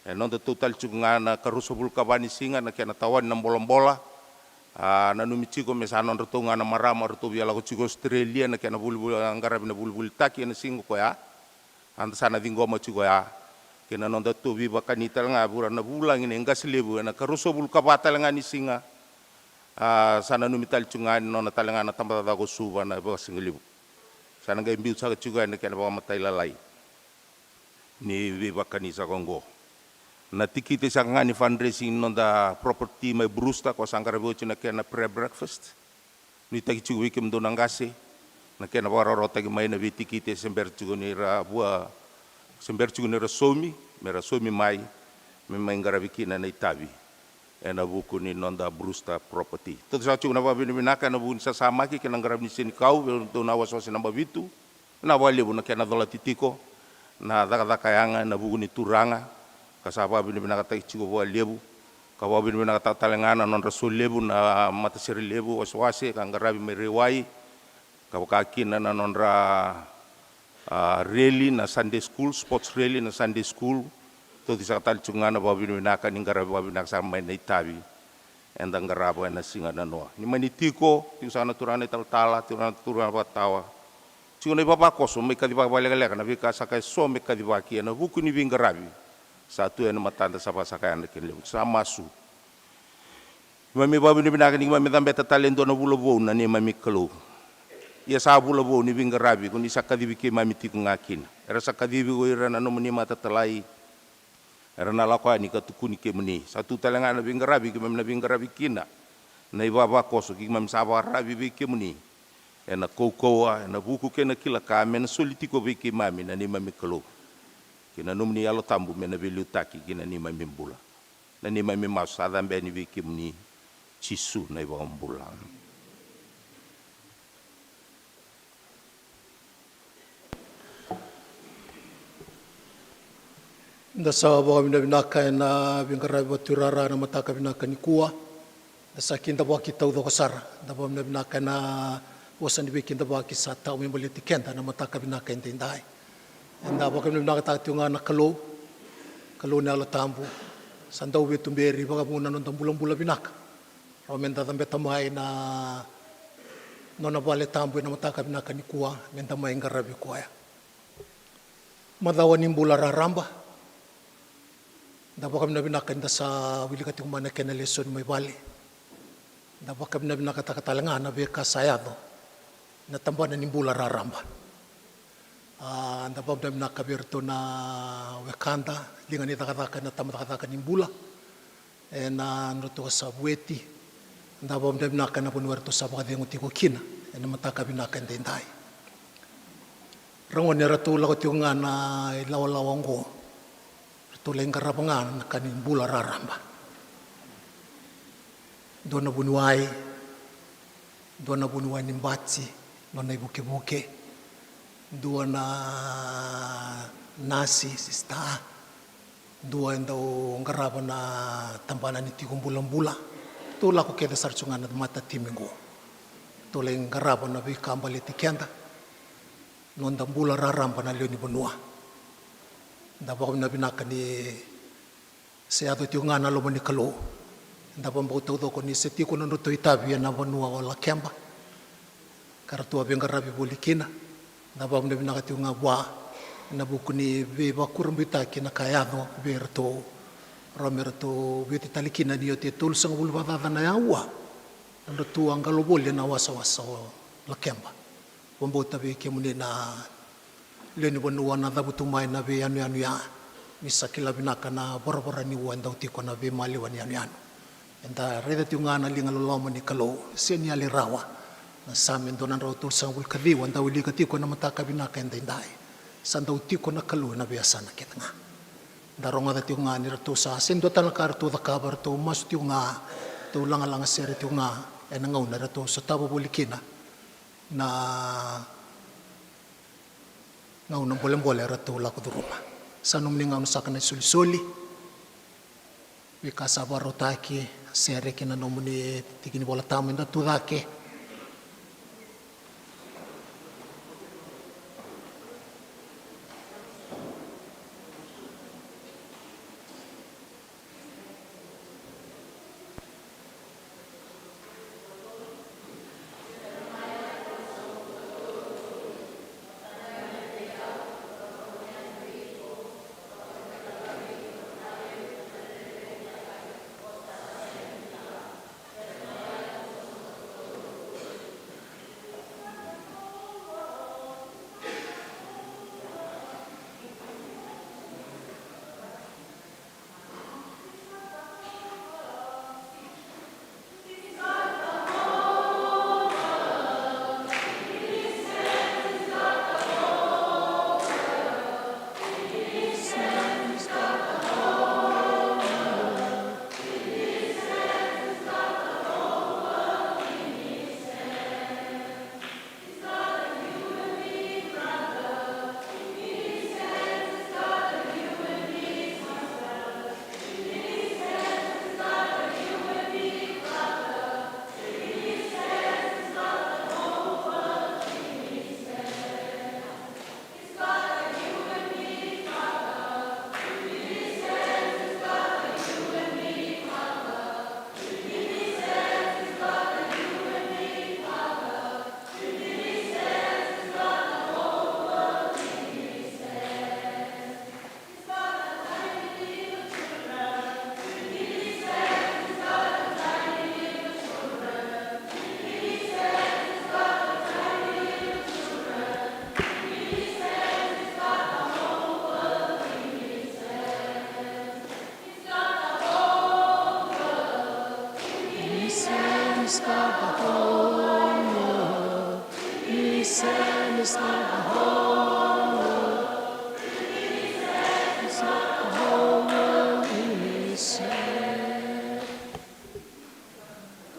E nodatou tale tiko ga na ikaruasagavulu ka va ni siga na kena tawani na bolabola. A, nanumi tiko me sa nodratou ga na marama ratou via lako tiko Australia na kena volivoli, a, qaravi na volivolitaki ena siga koya. A, da sa na ciqoma tiko ya. Kei na nodatou veivakani tale ga vua na vulagi nei Qase Levu ena ikaruasagavulu ka va tale ga ni siga. A, sa nanumi tale tiko ga ni nona tale ga na tabacakacaka o Suva na vakasigalevu. Sa na qai biu saka tiko yani na kena vakamatailalai ni veivakani saka oqo. Na tikite saka ga ni fundraising ni noda property mai Brewster, ko sa qaravi oti na kena prayer breakfast. Nuitaki tiko vei kemudou na qase na kena vakarautaki mai na veitikite se bera tiko ni ra vua, se bera tiko ni ra saumi, me ra saumi mai, me mai qaravi kina na itavi ena vuku ni noda Brewster property. Tauca saka tiko na vakavinavinaka ena vuku ni sasamaki kei na qaravi ni senikau vei iratou na wasewase naba vitu. Vinaka vakalevu na kena colati tiko na cakacaka yaga ena vuku ni Turaga, ka sa vakavinavinakataki tiko vakalevu. Ka vakavinavinakataka tale ga na nodra solevu na matasere levu wasewase ka qaravi mai Raiwai, ka vaka kina na nodra, a, rally na Sunday school, sports rally na Sunday school. Tauca saka tale tiko ga na vakavinavinaka ni qaravi vakavinaka sara mai na itavi eda qarava ena siga nanoa. Ni mani tiko, tiko saka na turaga na italatala, tiko na turaga vakatawa, tiko na ivavakoso me kacivaki vakalekaleka na veika saka eso me kacivaki ena vuku ni veiqaravi sa tu ena matada. Sa vakasaka yani na kena levu. Sa masu. Keimami vakavinavinaka ni keimami cabeta tale e dua na vula vou na neimami Kalou. Ia sa vula vou ni veiqaravi ko ni sa kacivi keimami tiko ga kina. Era sa kacivi ko ira na nomuni matatalai. Era na lako yani ka tukuni kemuni. Sa tu tale ga na veiqaravi keimami na veiqaravi kina, na ivavakoso keimami sa vakararavi vei kemuni ena kaukauwa, ena vuku kei na kila ka me na soli tiko vei keimami na neimami Kalou, kei na nomuni Yalo Tabu me na veiliutaki ki na neimami bula. Na neimami masu sa cabe yani vei kemuni, Jisu na iVakabula. Da sa vakavinavinaka ena veiqaravi vakaturara ena mataka vinaka nikua. Da sa kidavaki taucoko sara. Da vakavinavinaka ena vosa ni veikidavaki sa tau me baleti keda ena mataka vinaka edaidai. Eda vakavinavinakataka tiko ga na Kalou, Kalou na Yalo Tabu. Sa dau veituberi vakavu na noda bulabula vinaka. Rawa meda cabeta mai na nona vale tabu ena mataka vinaka nikua, meda mai qaravi koya. Macawa ni bula raraba. Da vakavinavinaka ni da sa wilika tiko mai na kena lesoni mai vale. Da vakavinavinakataka tale ga na veika sa yaco na tabana ni bula raraba. A, da vakavinavinaka vei iratou na wekada, liga ni cakacaka ena tabacakacaka ni bula ena nodratou sa vueti. Da vakavinavinaka ena vanua eratou sa vakacegu tiko kina ena mataka vinaka edaidai. Ragone, eratou lako tiko ga na ilawalawa oqo, eratou lai qarava ga na ka ni bula raraba. Dua na vuniwai, dua na vuniwai ni bati, nona ivukevuke, dua na nasi, sista, dua e dau qarava na tabana ni tiko bulabula. Tou lako kece sara tu ga na mata timi qo. Tou lai qarava na veika baleti keda, noda bula raraba na lewe ni vanua. Da vakavinavinaka ni se yaco tiko ga na loma ni Kalou. Da vakabauta taucoko ni se tiko na nodratou itavi ena vanua o Lakeba, ka ratou a veiqaravi voli kina. Da vakavinavinaka tiko ga vua ena vuku ni veivakurabuitaki na ka yaco vei iratou. Rawa me ratou vueti tale kina ni oti e tolusagavulu vakacaca na aua na nodratou a qalo voli ena wasawasa o Lakeba. Vakabauta vei kemuni na lewe ni vanua na cavutu mai na veiyanuyanu ya, ni sa kila vinaka na voravora ni ua e dau tiko na veimaliwa ni yanuyanu. Eda raica tiko ga na liga loloma ni Kalou, sega ni yali rawa. Na Same dua na drau tolusagavulu ka ciwa eda wilika tiko ena mataka vinaka edaidai. Sa dau tiko na Kalou ena veiyasana kece ga. Da rogoca tiko ga ni ratou sa sega ni dua tale na ka ratou cakava, ratou masu tiko ga, ratou lagalaga sere tiko ga ena gauna ratou sotava voli kina na gauna bolebole ratou lako curuma. Sa nomuni gauna saka na isolisoli. Veika sa vakarautaki, sere kei na nomuni tiki ni Vola Tabu, eda tu cake.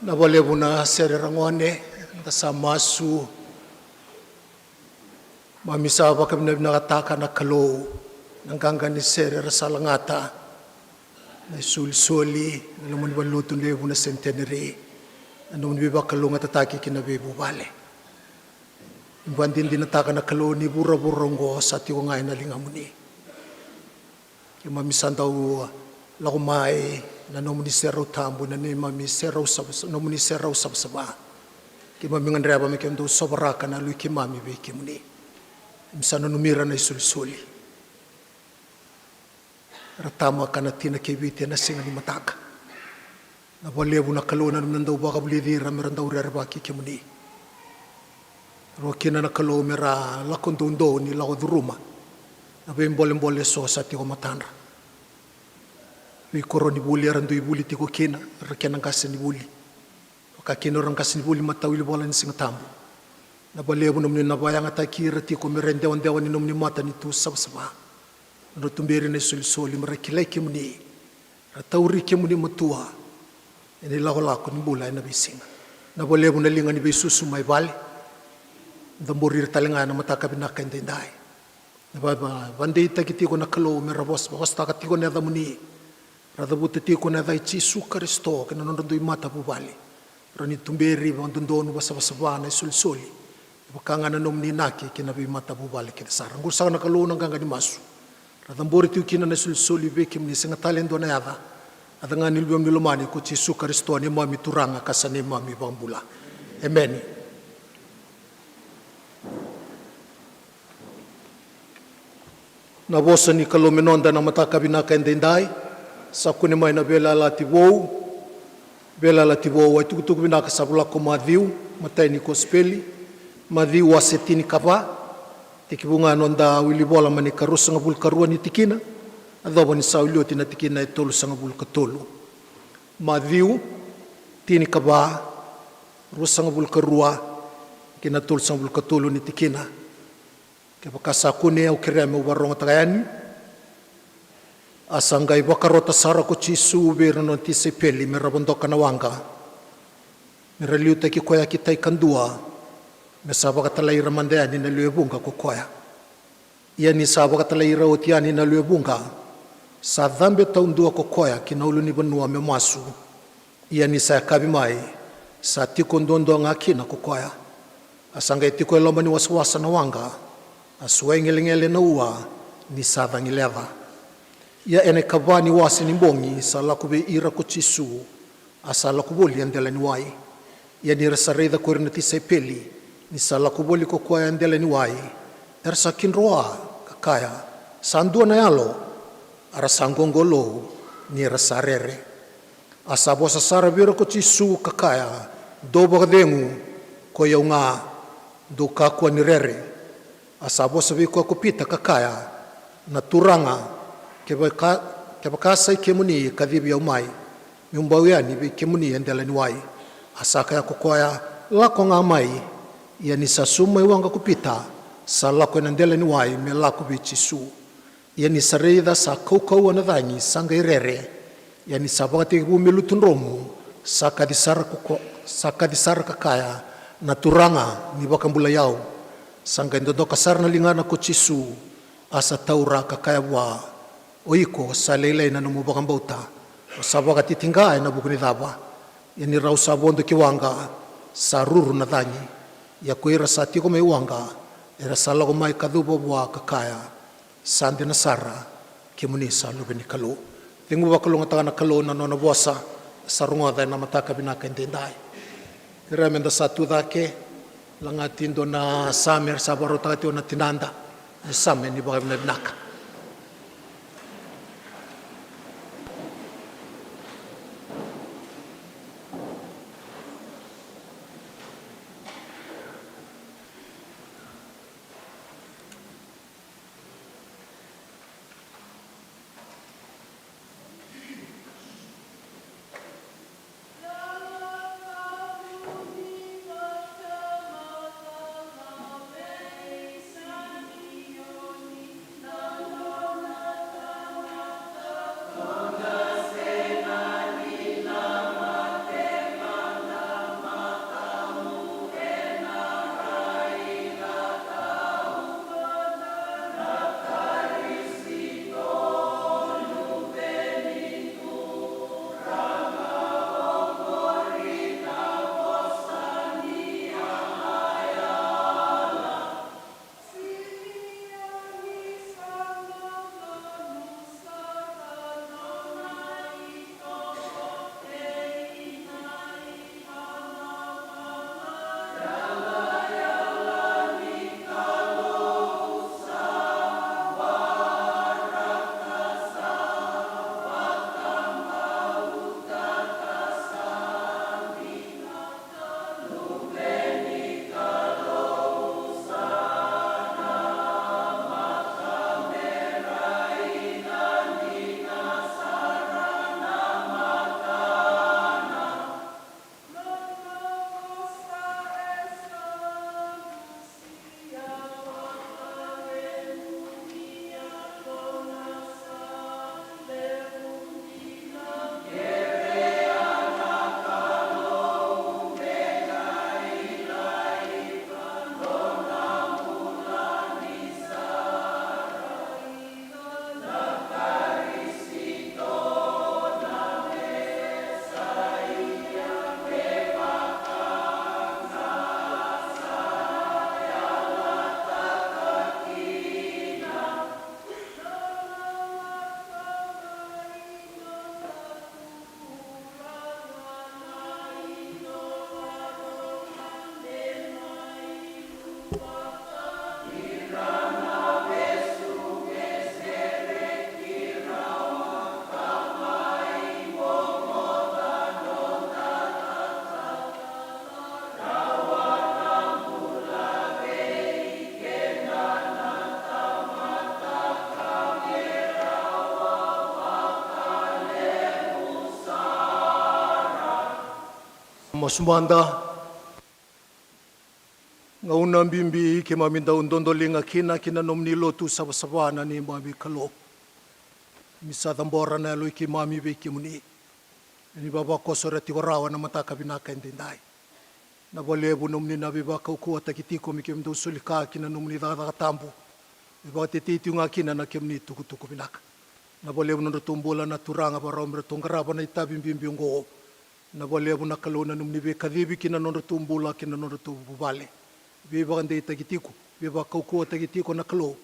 Na vakalevu na sere ragone, da sa masu. Mami sa vakavinavinakataka na Kalou, na qaqa ni sere ra sa lagata, na isolisoli, na loma ni valenilotu levu na Centenary, na nomuni veivakalougatataki ki na veivuvale. Vakadinadinataka na Kalou ni vuravura oqo sa tiko ga ena ligamuni. Keimami sa dau lako mai na nomuni serau tabu, na neimami serau sava, nomuni serau savasava. Keimami gadreva me keimami dau sovaraka na yaloi keimami vei kemuni. Keimami sa nanumi ira na isolisoli, ra tama ka na tina kei Viti ena siga ni mataka. Na vakalevu na Kalou na nomuni dau vakavulici ira me ra dau rerevaki kemuni. Rau kina na Kalou me ra lako doudou ni lako curuma na veibolebole eso sa tiko matadra. Veikoro ni vuli era dui vuli tiko kina, ra kena qase ni vuli. Vaka kina o ira na qase ni vuli matawilivola ni Siga Tabu. Na vakalevu nomuni na vakayagataki ira tiko me ra idewadewa ni nomuni matanitu savasava. Nodra tuberi na isolisoli me ra kilai kemuni, ra tauri kemuni matua ena ilakolako ni bula ena veisiga. Na vakalevu na liga ni veisusu mai vale, cabori ira tale ga ena mataka vinaka edaidai. Na va, va, vakadeitaki tiko na Kalou me ra vos, vosataka tiko na yacamuni, ra cavuta tiko na yaca i Jisu Karisito kei na nodra dui matavuvale. Ra ni tuberi vakadodonu, vakasavasava na isolisoli e vaka ga na nomuni inaki ki na veimatavuvale kece sara. Qori saka na Kalou na qaqa ni masu. Ra cabori tiko kina na isolisoli vei kemuni, sega tale e dua na yaca, yaca ga ni Luvemuni lomani ko Jisu Karisito, neimami Turaga ka sa neimami Vakabula. Emeni. Na vosa ni Kalou me noda na mataka vinaka edaidai. Sa kune mai na Veiyalayalati Vou. Veiyalayalati Vou, a itukutuku vinaka sa vola ko Maciu, matai ni kosipeli, Maciu wase tinikava. Tekivu ga noda wili vola mai na ikaruasagavulu karua ni tikina, yacova ni sa wili oti na tikina e tolusagavulu katolu. Maciu tinikava, ruasagavulu ka rua ki na tolusagavulu ka tolu ni tikina. Kevaka sa kune, au kerea meu vakarogotaka yani. A sa qai vakarota sara ko Jisu vei ira na nona tisaipeli me ra vodoka na waqa, me ra liutaki koya ki tai kadua, me sa vakatalai ira mada yani na lewe vuqa ko koya. Ia ni sa vakatalai ira oti yani na lewe vuqa, sa cabe taudua ko koya ki na ulunivanua me masu. Ia ni sa yakavi mai, sa tiko duadua ga kina ko koya. A sa qai tiko e loma ni wasawasa na waqa, a suai gelegele na ua, ni sa cagi leca. Ia ena ikava ni wase ni bogi sa lako vei ira ko Jisu, a sa lako voli e dela ni wai. Ia ni ra sa raica ko ira na tisaipeli ni sa lako voli ko koya e dela ni wai, era sa kidroa, ka kaya, "Sa dua na yalo." A ra sa qoqolou, ni ra sa rere. A sa vosa sara vei ira ko Jisu, ka kaya, "Dou vakacegu, koi au ga, dou kakua ni rere." A sa vosa vei koya ko Pita, ka kaya, "Na Turaga, kevaka, kevaka sa i kemuni, kacivi au mai, meu bau yani vei kemuni e dela ni wai." A sa kaya ko koya, "Lako ga mai." Ia ni sa sumu mai waqa ko Pita, sa lako ena dela ni wai me lako vei Jisu. Ia ni sa raica sa kaukauwa na cagi, sa qai rere. Ia ni sa vakatekivu me lutu dromu, sa kaci sara ko ko-, sa kaci sara, ka kaya, "Na Turaga, ni vakabulai au." Sa qai dodoka sara na ligana ko Jisu, a sa taura, ka kaya vua, "O iko sa lailai na nomu vakabauta, o sa vakatitiqa ena vuku ni cava?" Ia ni rau sa vodo ki waqa, sa ruru na cagi. Ia ko ira sa tiko mai waqa, era sa lako mai ka cuva vua, ka kaya, "Sa dina sara, kemuni sa Luve ni Kalou." Cegu vakalougatataka na Kalou na nona vosa sa rogoca ena mataka vinaka edaidai. Kerea meda sa tu cake, lagati e dua na same era sa vakarautaka tiko na tinada. Na same ni vakavinavinaka. Masu mada. Gauna bibi keimami dau dodoliga kina ki na nomuni lotu savasava na neimami Kalou. Ni sa cabora na yalo i keimami vei kemuni. Ni vavakoso era tiko rawa na mataka vinaka edaidai. Na valevu nomuni na veivakaukauwataki tiko me keimami dau soli ka ki na nomuni cakacaka tabu. Me vakatetei tiko ga kina na kemuni tukutuku vinaka. Na valevu nodratou bula na turaga, vakarau me ratou qarava na itavi bibi oqo. Na valevu na Kalou na nomuni veikacivi ki na nodratou bula, ki na nodratou vuvale. Veivakadeitaki tiko, veivakaukauwataki tiko na Kalou.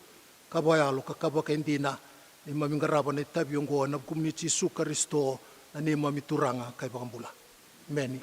Ka vakayalo ka ka vakaidina. Neimami qarava na itavi oqo ena vukumuni Jisu Karisito, na neimami Turaga ka iVakabula. Emeni.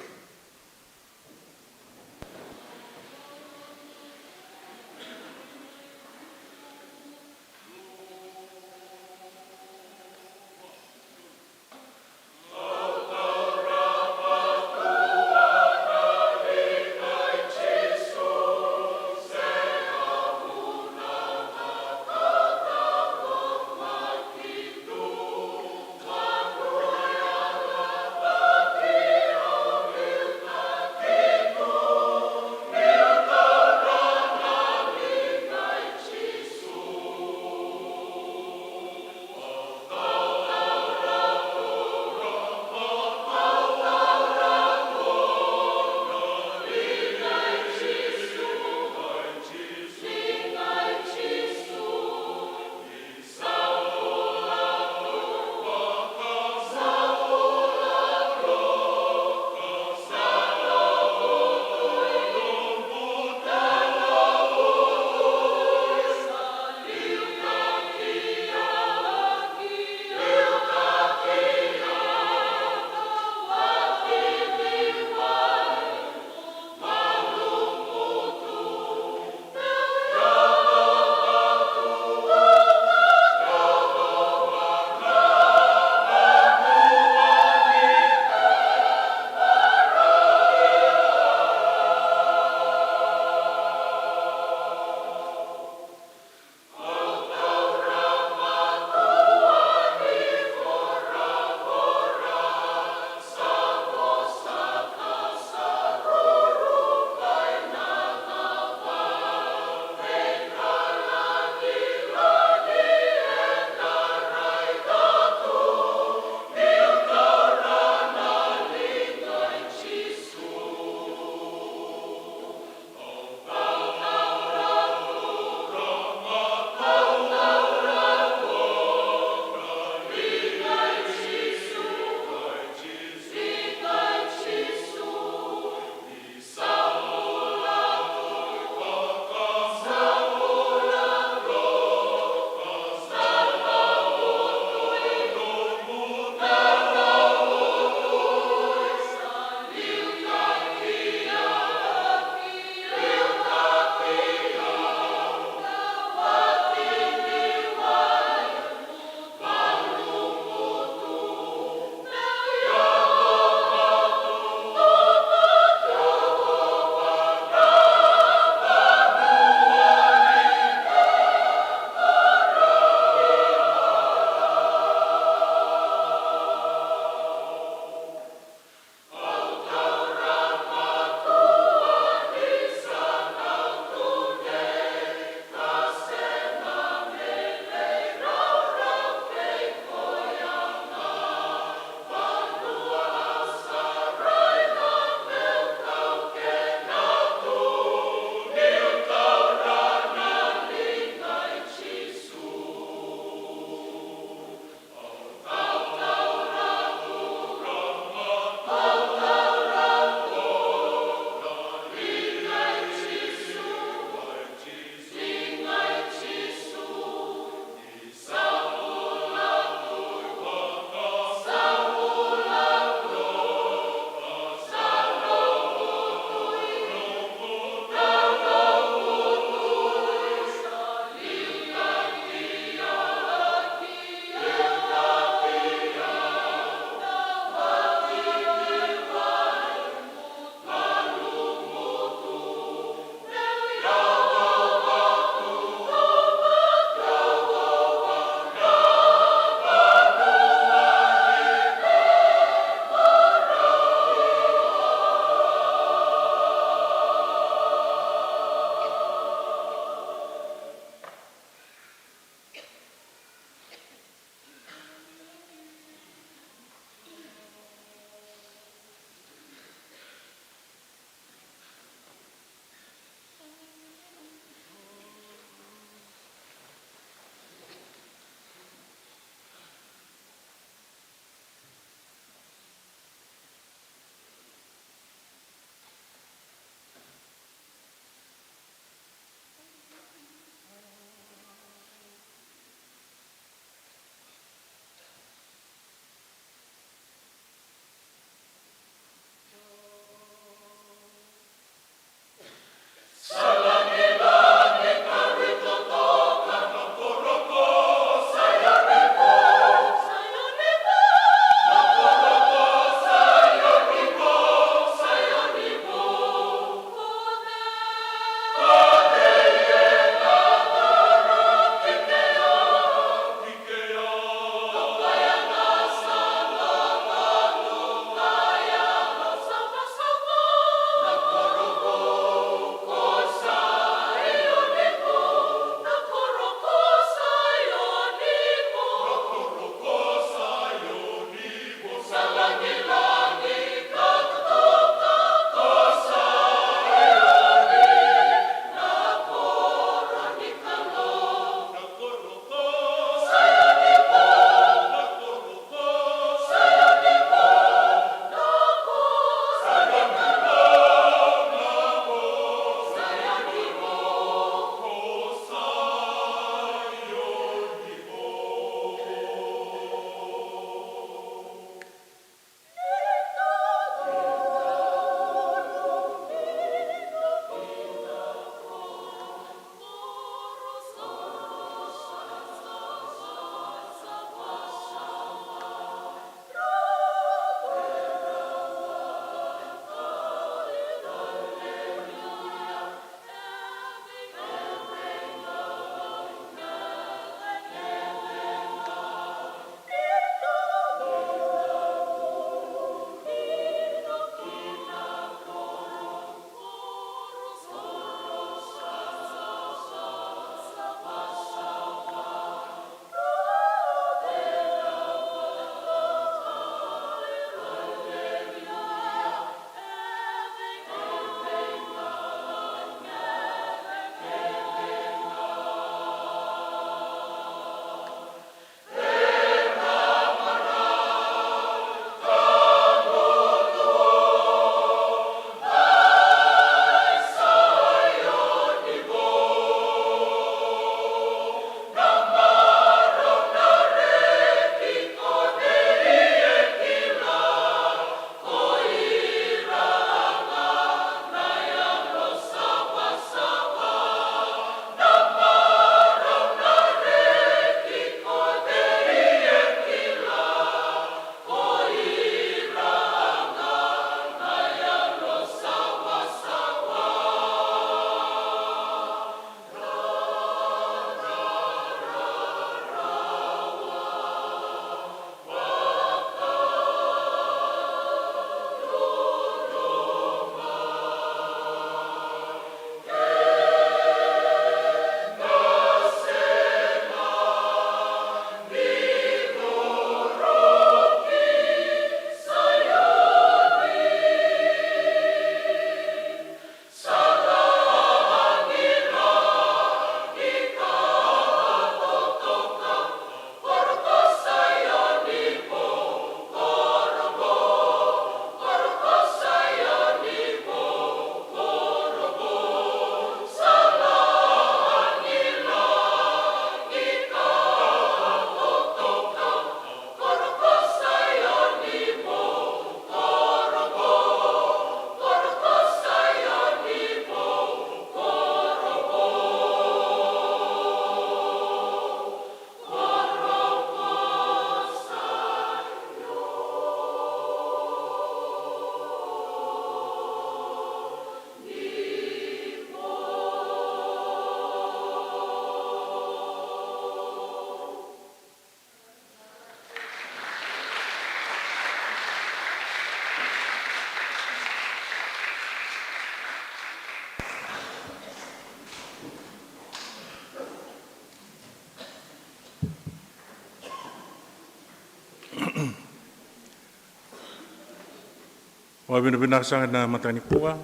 Vakavinavinaka saka ena mataka nikua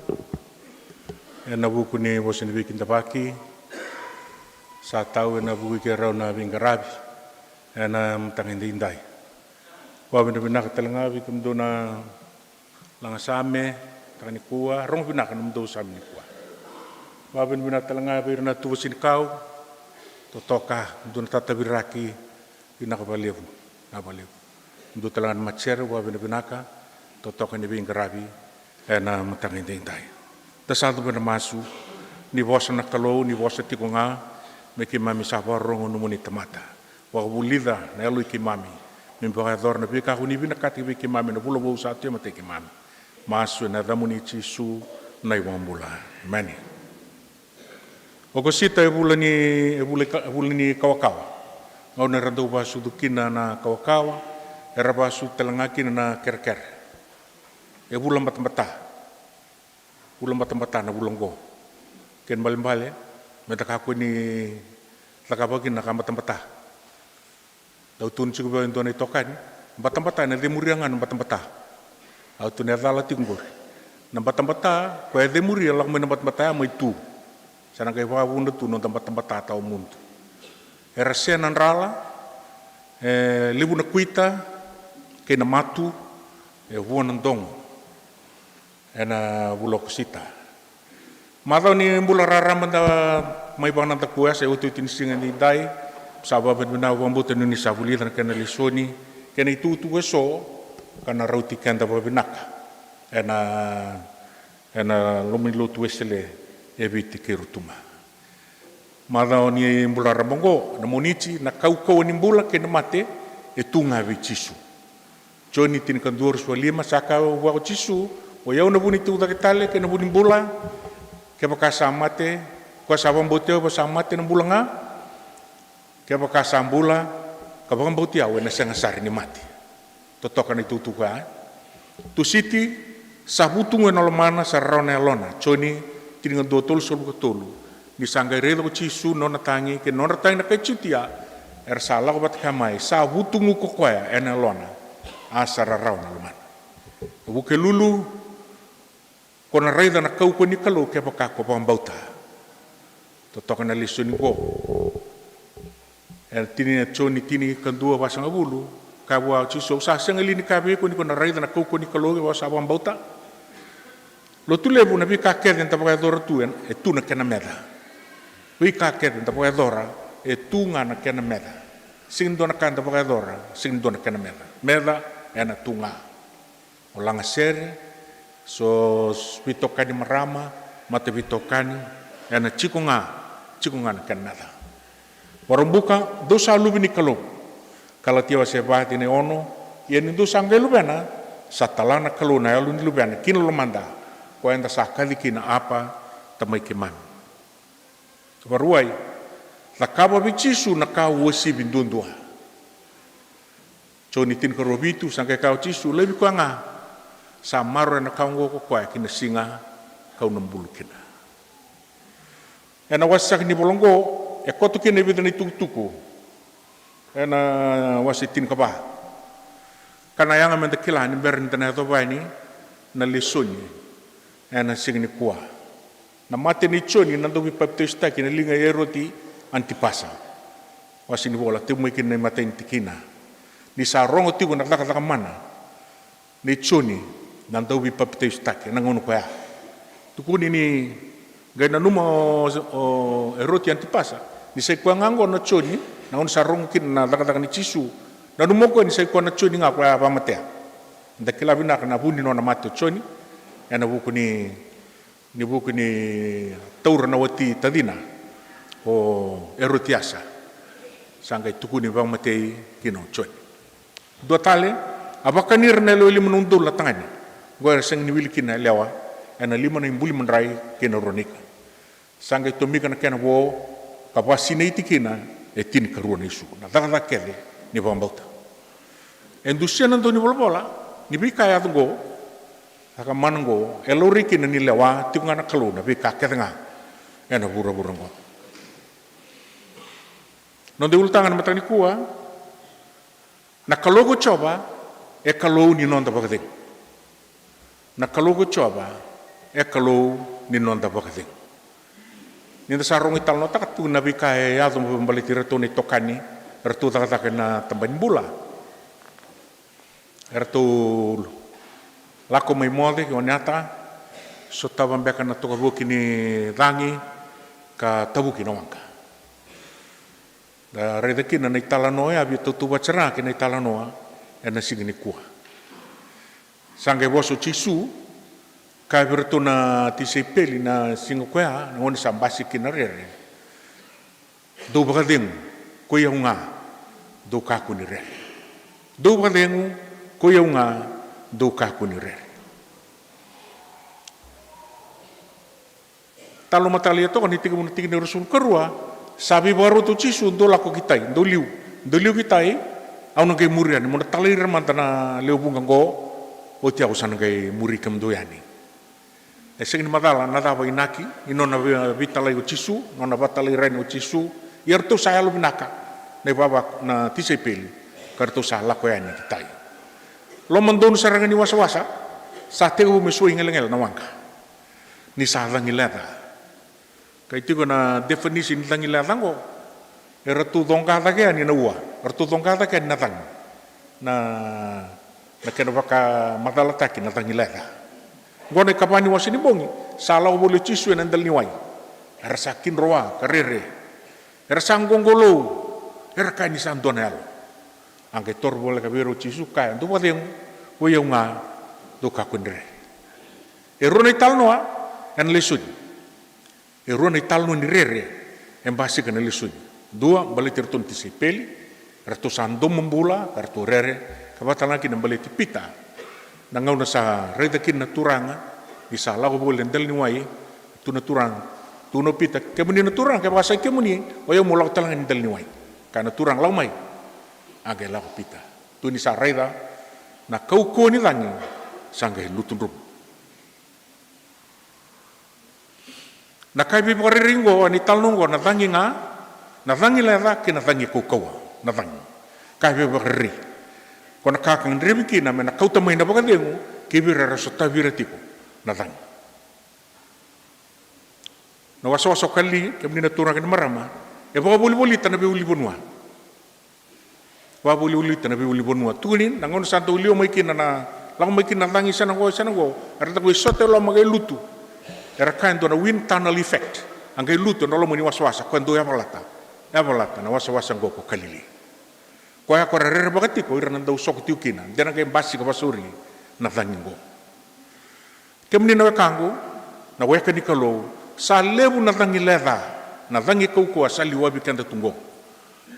ena vuku ni vosa ni veikidavaki sa tau ena vuku i keirau na veiqaravi ena mataka edaidai. Vakavinavinaka tale ga vei kemudou na lagasame mataka nikua, rogo vinaka na nomudou same nikua. Vakavinavinaka tale ga vei ira na tuva sinikau, totoka, dou na tataviraki, vinaka vakalevu, vinaka vakalevu. Dou tale ga na matasere, vakavinavinaka, totoka ni veiqaravi ena mataka edaidai. Da sa cuva ena masu. Ni vosa na Kalou, ni vosa tiko ga me keimami sa vakarorogo, nomuni tamata. Vakavulica na yalo i keimami me vakayacora na veika ko ni vinakata vei keimami ena vula vou sa tu e matai keimami. Masu ena yacamuni Jisu na iVakabula. Emeni. Okosita e vula ni, e vula i ka-, e vula ni kawakawa. Gauna era dau vakasucu kina na kawakawa, era vakasucu tale ga kina na kerekere. E vula batabata. Vula batabata na vula oqo. Kena ibalebale me da kakua ni cakava kina na ka batabata. Dau tukuna tiko vei au e dua na itokani, batabata ena cemuria ga na batabata. Au tukuna e cala tiko oqori. Na batabata, koya e cemuria, lako mai na batabata ya mai tu. Sa na qai vakavuna tu noda batabata tawamudu. Era se na drala, e levu na kuita kei na matu, e vua na dogo ena vula Okosita. Macawa ni bula raraba da mai vakanadakuya, sa iotioti ni siga edaidai. Sa vakavinavinaka vakabauta ni oni sa vulica na kena lesoni kei na itukutuku eso ka na rauti keda vakavinaka ena, ena loma ni lotu Wesele e Viti kei Rotuma. Macawa ni bula raraba oqo, na Moniti, na kaukauwa ni bula kei na mate e tu ga vei Jisu. Joni tinikadua ruasagavulima, sa kaya vua ko Jisu, o i au na vu ni tucake tale kei na vu ni bula. Kevaka sa mate, koya sa vakabauti au, sa mate na bula ga. Kevaka sa bula ka vakabauti au, ena sega sara ni mate. Totoka na itukutuku ya. Tusiti, sa vutugu ena lomana, sa rarawa na yalona. Joni tinikadua tolusagavulu ka tolu. Ni sa qai raica ko Jisu na nona tagi kei na nodra tagi na kai Jutia, era sa lako vata kaya mai, sa vutugu ko koya ena yalona, a sa rarawa na lomana. Vukelulu, ko na raica na kaukauwa ni Kalou kevaka ko vakabauta. Totoka na lesoni qo. E tini, e Joni tinikadua vasagavulu, kaya vua o Jisu, au sa sega li ni kaya vei iko ni ko na raica na kaukauwa ni Kalou kevaka o sa vakabauta? Lotulevu, na veika kece eda vakayacora tu e, e tu na kena meca. Veika kece eda vakayacora e tu ga na kena meca. Sega ni dua na ka eda vakayacora sega ni dua na kena meca. Meca ena tu ga. O lagasere, so veitokani marama, mataveitokani, ena jiko ga, jiko ga na kena meca. Vakaraubuka, dou sa luve ni Kalou. Kalatia wase va, tikina e ono, ia ni dou sa qai luvena, sa tala na Kalou na yalo ni luvena ki na lomada, koya eda sa kaci kina Apa, Tamai keimami. Vakarua, cakava vei Jisu na ka uasivi duadua. Joni tinikarua vitu, sa qai kaya o Jisu, laivi koya ga sa maroroya na ka oqo ko koya ki na siga kau na bulu kina. Ena wase saka ni vola oqo e koto kina e vica na itukutuku. Ena wase tinikava, ka na yaga meda kila ni bera ni da na yacova yani na lesoni ena siga nikua. Na mate nei Joni na dauveipapitaisotaki ena liga i Eroti Antipasa. Wase ni vola, tevu mai kina na imatai ni tikina. Ni sa rogo tiko na cakacaka mana nei Joni na dauveipapitaisotaki ena gauna koya. Tukuni ni qai nanuma o, o Eroti Antipasa ni sa i koya ga oqo na Joni, na gauna sa rogo kina na cakacaka nei Jisu. Nanuma o koya ni sa i koya na Joni ga koya a vakamatea. Da kila vinaka na vu ni nona mate o Joni, ena vuku ni, ni vuku ni taura na wati tacina o Erotiasa. Sa qai tukuni vakamatei kina o Joni. Dua tale, a vakani ira na yalewa e lima na udolu na tagane. Oqo era sega ni wili kina na yalewa ena lima na ibuli madrai kei na rua na ika. Sa qai tomika na kena vo ka vakasinaiti kina e tinikarua na isu. Na cakacaka kece ni vakabauta. E dusia na dau ni volavola ni veika e yaco oqo, caka mana oqo, e laurai kina ni lewa tiko ga na Kalou na veika kece ga ena vuravura oqo. Noda iulutaga na mataka nikua, na Kalou ko Jiova e Kalou ni noda vakacegu. Na Kalou ko Jiova e Kalou ni noda vakacegu. Ni da sa rogo italanoataka tu na veika e yaco baleti iratou na itokani, eratou cakacaka ena taba ni bula. Eratou lako mai moce ki Oneata, sotava beka na tokavuki ni cagi, ka tavuki na waqa. Da raica kina na italanoa oya, via tautauvata sara kei na italanoa ena siga nikua. Sa qai vosa o Jisu, kaya vei iratou na tisaipeli na siga koya, na gauna sa basika kina na rere: Dou vakacegu, koi au ga, dou kakua ni rere. Dou vakacegu, koi au ga, dou kakua ni rere. Talanoa tale toka ni tekivu na tikina e ruasagavulu ka rua, sa veivakarota o Jisu: Dou lako ki tai, dou liu, dou liu ki tai, au na qai muri yani. Mo na talai ira mada na lewe vuqa qo, oti au sa na qai muri kemudou yani. E sega ni macala na cava e inaki ni nona vei-, veitalai o Jisu, nona vakatalairawarawa o Jisu. Ia eratou sa yalovinaka na ivava na tisaipeli, ka ratou sa lako yani ki tai. Lomadonu sara ga ni wasawasa, sa tekivu me suai gelegele na waqa. Ni sa cagi leca. Qai tiko na definition ni cagi leca qo, eratou coqa cake yani na ua, eratou coqa cake yani na cagi. Na, na kena vakamacalataki na cagi leca. Qo na ikava ni wasa ni bogi, sa lako voli o Jisu ena dela ni wai. Era sa kidroa ka rere. Era sa qoqolou. Era kaya ni sa dua na yalo. A qai toro voleka vei ira o Jisu, kaya: Dou vakacegu, koi au ga, dou kakua ni rere. E rua na italanoa ena lesoni. E rua na italanoa ni rere e basika na lesoni. Dua baleti iratou na tisaipeli, eratou sa domobula, eratou rere, ka vakatalega kina baleti Pita. Na gauna sa raica kina na Turaga ni sa lako voli e dela ni wai, tu na Turaga, tukuna o Pita: Kemuni na Turaga, kevaka sa i kemuni, o yau meu lako talega ni dela ni wai. Kaya na Turaga: Lako mai. A qai lako o Pita. Tu ni sa raica na kaukauwa ni cagi, sa qai lutu drumu. Na ka e veivakarerei qo, ni talanoa qo, na cagi ga, na cagi leca kei na cagi kaukauwa, na cagi. Ka e veivakarerei. Ko na ka ka gadrevi kina me na kauta mai na vakacegu ki vei ira era sotavi ira tiko na cagi. Na wasawasa o Kalili, kemuni na turaga kei na marama, e vakavolivolita na veiulunivanua. Vakavolivolita na veiulunivanua. Tukuni, na gauna sa dau liwa mai kina na, lako mai kina na cagi, sa na qo, sa na qo, era dau qai sota e loma qai lutu. Era kaya e dua na wind tunnel effect. A qai lutu ena loma ni wasawasa, koya dau yavalata. Yavalata na wasawasa qo ko Kalili. Koya ko ra rerevaka tiko ira na dau soko tiko kina, de na qai basika vakasauri na cagi qo. Kemuni na wekaqu, na weka ni Kalou, sa levu na cagi leca, na cagi kaukauwa sa liwavi keda tu qo.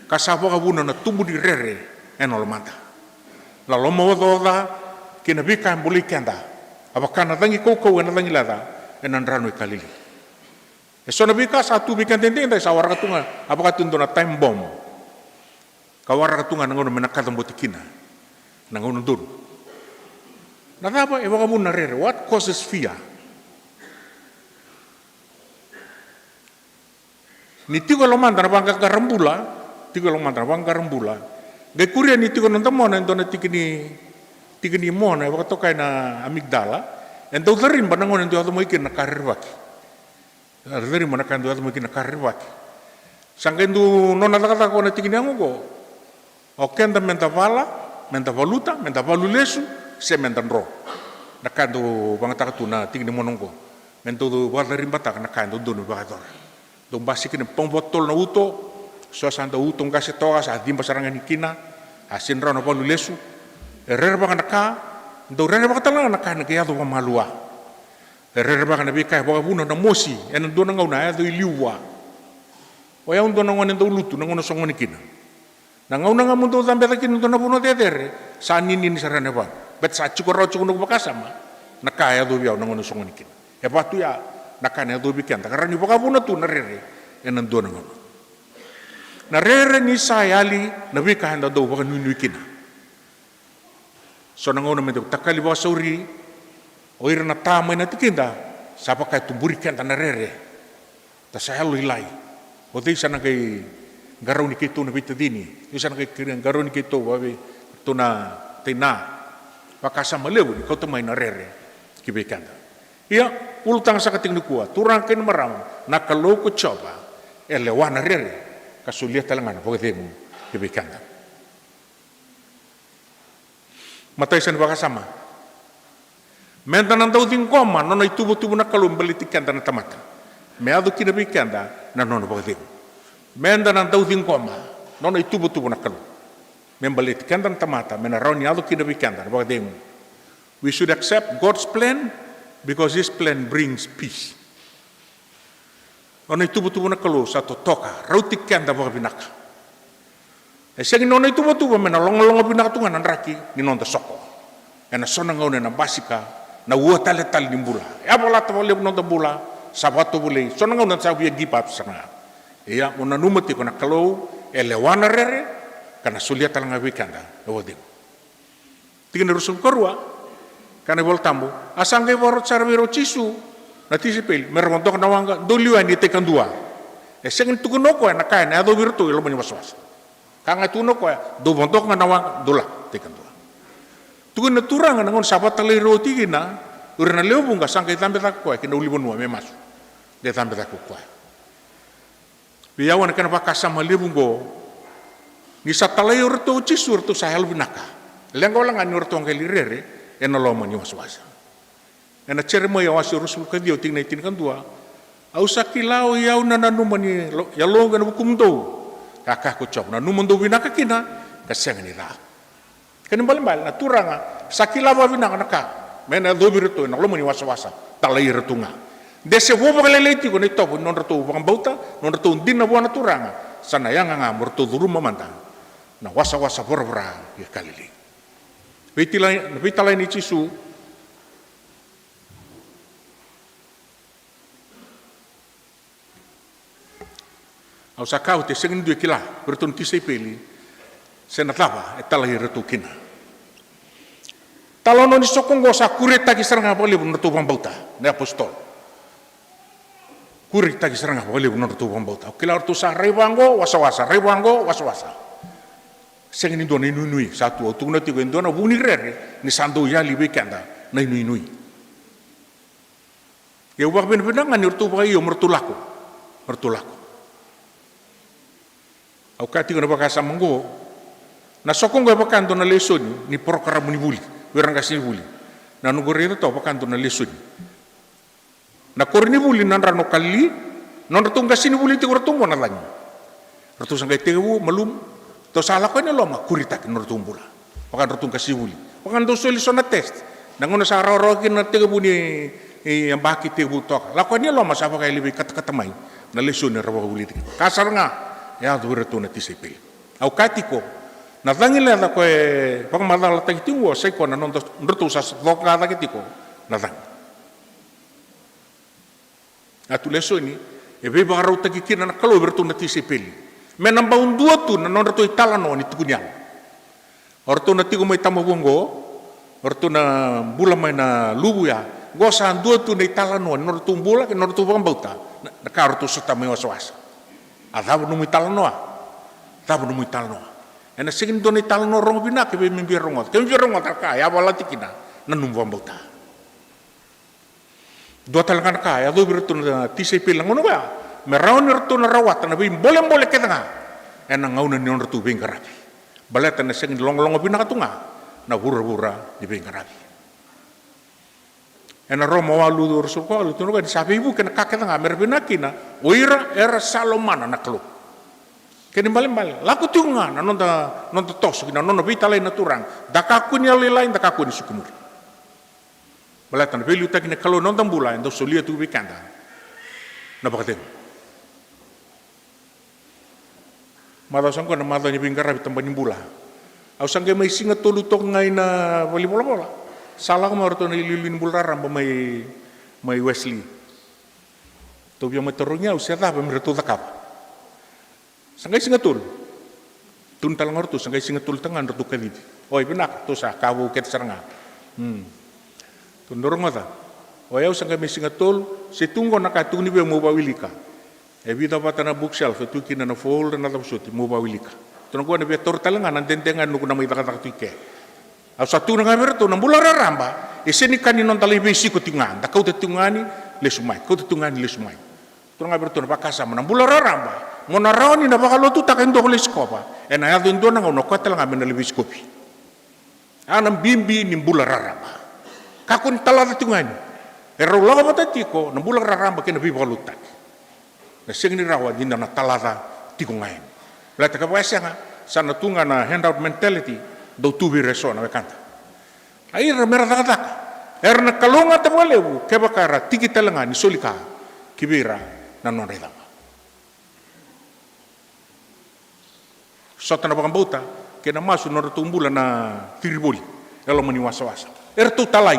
Ka sa vakavuna na tubu ni rere ena lomada. Na lomaocaoca kei na veika e bolei keda. A vaka na cagi kaukauwa ena cagi leca ena drano i Kalili. E so na veika sa tu vei keda edaidai sa waraka tu ga, a vaka tu e dua na time bomb. Ka waraka tu ga na gauna me na kacabote kina na gauna donu. Na cava e vakavuna na rere? What causes fear? Ni tiko e lomada na vaqaqara bula, tiko e lomada na vaqaqara bula. Qai kuria ni tiko e noda mona e dua na tiki ni, tiki ni mona e vakatokai na amygdala. E dau cariba na gauna e dau yaco mai kina na ka rerevaki. Cariba na ka e dau yaco mai kina na ka rerevaki. Sa qai dau nona cakacaka ko na tiki ni yago qo. O keda meda vala, meda valuta, meda valu lesu, se meda dro. Na ka e dau vagataka tu na tiki ni mona qo. Me dau vakacaribataka na ka e dau donu me vakayacora. Dau basika kina e pogo vakatotolo na uto, so sa dau uto qase toka, sa ciba sara ga ni kina, a sega ni rawa na valu lesu. E rerevaka na ka, dau rerevaka tale ga na ka ena qai yaco vakamalua. E rerevaka na veika e vakavuna na mosi ena dua na gauna a yaco i liu vua. O yau dua na gone dau lutu na gauna soqoni kina. Na gauna ga mo dau cabeta kina e dua na vanua cecere, sa ninini sara na yavaqu. Baleta sa tiko rawa tiko noqu vakasama na ka e yacovi au na gauna soqoni kina. E vaka tu ya na ka ena yacovi keda, ka rawa ni vakavuna tu na rere ena dua na gauna. Na rere ni sa yali na veika eda dau vakanuinui kina. So na gauna me dau takali vakasauri o ira na ta mai na tikida, sa vaka e tuburi keda na rere. Da sa yalolailai. O cei sa na qai qarauni keitou na veitacini? O cei sa na qai qarauni keitou vavei ratou na tina? Vakasama levu ni kauta mai na rere ki vei keda. Ia, ulutaga saka tiko nikua, turaga kei na marama, na Kalou ko Jiova e lewa na rere ka solia tale ga na vakacegu ki vei keda. Matai sa ni vakasama. Meda na dau ciqoma nona ituvatuva na Kalou me baleti keda na tamata, me yaco kina vei keda na nona vakacegu. Meda na dau ciqoma nona ituvatuva na Kalou me baleti keda na tamata, me na rawa ni yaco kina vei keda na vakacegu. We should accept God's plan because His plan brings peace. Nona ituvatuva na Kalou sa totoka, rauti keda vakavinaka. E sega ni nona ituvatuva me na logaloga vinaka tu ga na draki ni noda soko. Ena so na gauna ena basika na ua taletale ni bula. E a valata vakalevu noda bula, sa vakatovolei, so na gauna sa via give up sara ga. Ia, mo nanuma tiko na Kalou e lewa na rere ka na solia tale ga vei keda na vakacegu. Tikina e ruasagavulu ka rua, kaya na iVola Tabu, a sa qai vakarota sara vei ira o Jisu na tisaipeli me ra vodoka na waqa, dou liu yani e tai kadua. E sega ni tukuna o koya na ka ena yacovi iratou e loma ni wasawasa. Ka ga e tukuna o koya, dou vodoka ga na waqa, dou lako e tai kadua. Tukuni na Turaga na gauna sa vakatalai ira oti kina o ira na lewe vuqa, sa qai cabe cake o koya ki na ulunivanua me masu. Qai cabe cake o koya. Vei au na kena vakasama levu oqo, ni sa talai iratou o Jisu, iratou sa yalovinaka. Leqa wale ga ni ratou qai lai rere ena loma ni wasawasa. Ena Jeremaia wase ruasagavulu ka ciwa, tikina e tinikadua: Au sa kila oi au na nanuma ni lo-, yaloqu ena vukumudou, ka kaya ko Jiova, nanuma dou vinaka kina ka sega ni ca. Kena ibalebale, na Turaga sa kila vakavinaka na ka me na yacovi iratou ena loma ni wasawasa, talai iratou ga. De se vo vakalailai tiko na itovo ni nodratou vakabauta, nodratou dina vua na Turaga, sa na yaga ga mo ratou curuma mada na wasawasa voravora e Kalili. Veitalai, na veitalai nei Jisu. Au sa kaya oti, e sega ni dua e kila vei iratou na tisaipeli se na cava e talai iratou kina. Talanoa ni soko oqo sa kuretaki sara ga vakalevu na nodratou vakabauta na iapositolo. Kuretaki sara ga vakalevu na nodratou vakabauta. Au kila o ratou sa rai vaqo, wasawasa, rai vaqo, wasawasa. Sega ni dua na inuinui sa tu. Au tukuna tiko, e dua na vu ni rere ni sa dau yali vei keda na inuinui. Ia au vakavinavinaka ga ni ratou vakaio me ratou lako. Me ratou lako. Au kaya tiko na vakasama oqo, na soko oqo e vaka dua na lesoni ni porokaramu ni vuli vei ira qasenivuli. Na noqu raica toka vaka dua na lesoni. Na koronivuli na drano Kalili, nodratou qasenivuli tiko ratou oqo na cagi. Ratou sa qai tekivu malumu, ratou sa lako yani e loma, kuretaki na nodratou bula. Vaka nodratou qasenivuli. Vaka dou soli so na test. Na gauna sa rawarawa kina na tekivu ni, e, yabaki, tekivu toka. Lako yani e loma sa vaka e lai veikatakata mai na lesoni era vakavulici kina. Ka sara ga e yaco vei iratou na tisaipeli. Au kaya tiko, na cagi leca ko e vakamacalataki tiko oqo, sa i koya na nodratou sa coka cake tiko na cagi. A tu lesoni e veivakarautaki kina na Kalou vei iratou na tisaipeli. Me na bau dua tu na nodratou italanoa ni tukuni yalo. O ratou na tiko mai tamavua oqo, o ratou na bula mai na luvu ya. Oqo sa dua tu na italanoa ni nodratou bula kei na nodratou vakabauta, na, na ka o ratou sota mai wasawasa. A cava nomu italanoa? Cava nomu italanoa? Ena sega ni dua na italanoa rogo vinaka, ke vei me bia rogoca. Ke me bia rogoca na ka e a valati kina na nomu vakabauta. Dua tale ga na ka e yacovi iratou na tisaipeli na gauna koya, me rawa ni ratou na rawata na veibolebole kece ga ena gauna ni nodratou veiqaravi. Baleta na sega ni logaloga vinaka tu ga na vuravura ni veiqaravi. Ena Roma walu, ruasagavulu ka walu, tukuna o koya ni sa veivuke na ka kece ga me ra vinaka kina o ira era sa lomana na Kalou. Kena ibalebale, lako tiko ga na noda, noda toso ki na nona veitalai na Turaga. Da kakua ni yalolailai, da kakua ni suki muri. Baleta na veiliutaki ni Kalou ena noda bula e dau solia tu vei keda na vakacegu. Macawa sa oqo na macawa ni veiqaravi tabana ni bula. Au sa qai mai Siga Tolu toka ga ina valenivolavola. Sa lako mai o ratou na iliuliu ni bula raraba mai, mai Wesley. Ratou via mai tarogi au se cava me ratou cakava. Sa qai Siga Tolu. Tukuna tale ga o ratou, sa qai Siga Tolu tale ga na nodratou kacivi. Oi, vinaka, ratou sa ka vou kece sara ga. Hmm. Ratou dau rogoca. Oi, au sa qai mai Siga Tolu, se tu oqo na ka e tukuni vei au meu vakawilika. E vica vata na bookshelf, e tu kina na folder, na cava soti, meu vakawilika. Ratou na qai na via taura tale ga na dede ga e noqu na mai cakacaka tu i ke. Au sa tukuna ga vei iratou na bula raraba. E sega ni ka ni noda lai veisiko tiko ga, da kauta tiko ga ni lesu mai, kauta tiko ga ni lesu mai. Tukuna ga vei iratou na vakasama, na bula raraba mo na rawa ni na vakalotutaka e dua ko lai sikova, ena yaco e dua na gauna o koya tale ga me na lai veisikovi. A na bibi ni bula raraba. Kakua ni talaca tiko ga ni e rau lako vata tiko na bula raraba kei na veivakalotutaki. Na sega ni rawa ni da na talaca tiko ga yani. Baleta kevaka e sega, sa na tu ga na handout mentality, dau tu vei ira eso na wekada. A ira me ra cakacaka, era na kalougata vakalevu kevaka era tiki tale ga ni soli ka ki vei ira na nodra icaba. Sota na vakabauta kei na masu na nodratou bula na ciri voli e loma ni wasawasa. Eratou talai,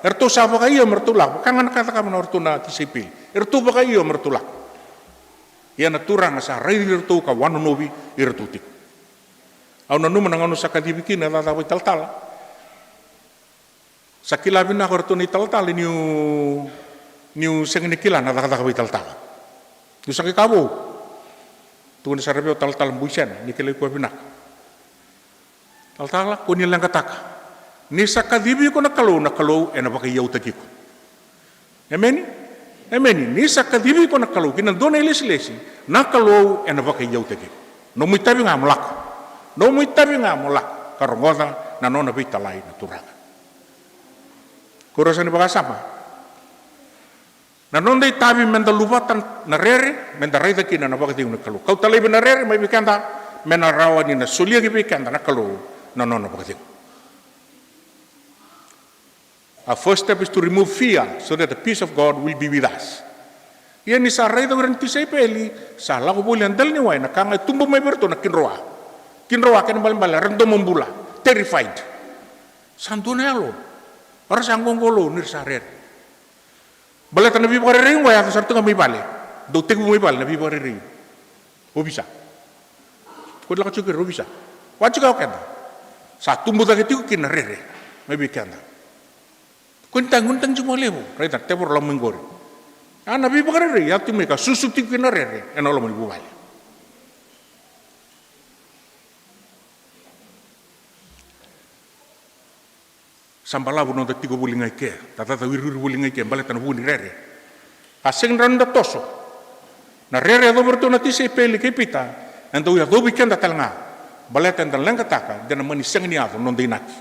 eratou sa vakaio me ratou lako, vaka ga na ka e cakava na nodratou na tisaipeli. Eratou vakaio me ratou lako. Ia na Turaga sa raici iratou ka wanonovi iratou tiko. Au nanuma na gauna sa kacivi kina na cakacaka vakaitalatala, sa kila vinaka o iratou na italatala niu, niu sega ni kila na cakacaka vakaitalatala. Niu sa qai ka vou. Tukuna sara vei au o talatala Buisena, ni kilai koya vinaka. Talatala, ko ni leqataka, ni sa kacivi iko na Kalou, na Kalou ena vakaiyautaki iko. Emeni? Emeni. Ni sa kacivi iko na Kalou ki na dua na ilesilesi, na Kalou ena vakaiyautaki iko. Nomu itavi ga mo lako. Nomu itavi ga mo lako ka rogoca na nona veitalai na Turaga. Ko rau sa ni vakasama. Na noda itavi me da luvata na rere, me da raica kina na vakacegu ni Kalou. Kauta laivi na rere mai vei keda, me na rawa ni na solia ki vei keda na Kalou na nona vakacegu. Our first step is to remove fear so that the peace of God will be with us. Ia ni sa raica o ira na tisaipeli, sa lako voli e dela ni wai, na ka ga e tubu mai vei iratou na kidroa. Kidroa kena ibalebale era domobula, terrified. Sa dua na yalo. O ira sa qoqolou ni ra sa rere. Baleta na veivakarerei oqo e yaco sara tu ga mai vale. Dau tekivu mai vale na veivakarerei. Ovisa. Ko lako tiko kei ira ovisa. Vaka tiko o keda. Sa tubu cake tiko kina na rere mai vei keda. Ko ni tagi, ko ni tagi tiko vakalevu. Raica na tevoro lako mai qori. A na veivakarerei e yaco tiko mai ka susu tiko kina na rere ena loma ni vuvale. Sa balavu na noda tiko voli ga i ke, da cacau iriiri voli ga i ke baleta na vu ni rere. A sega ni rawa ni da toso. Na rere e yacovi iratou na tisaipeli kei Pita, e dau yacovi keda tale ga. Baleta eda leqataka de na mani sega ni yaco na noda inaki.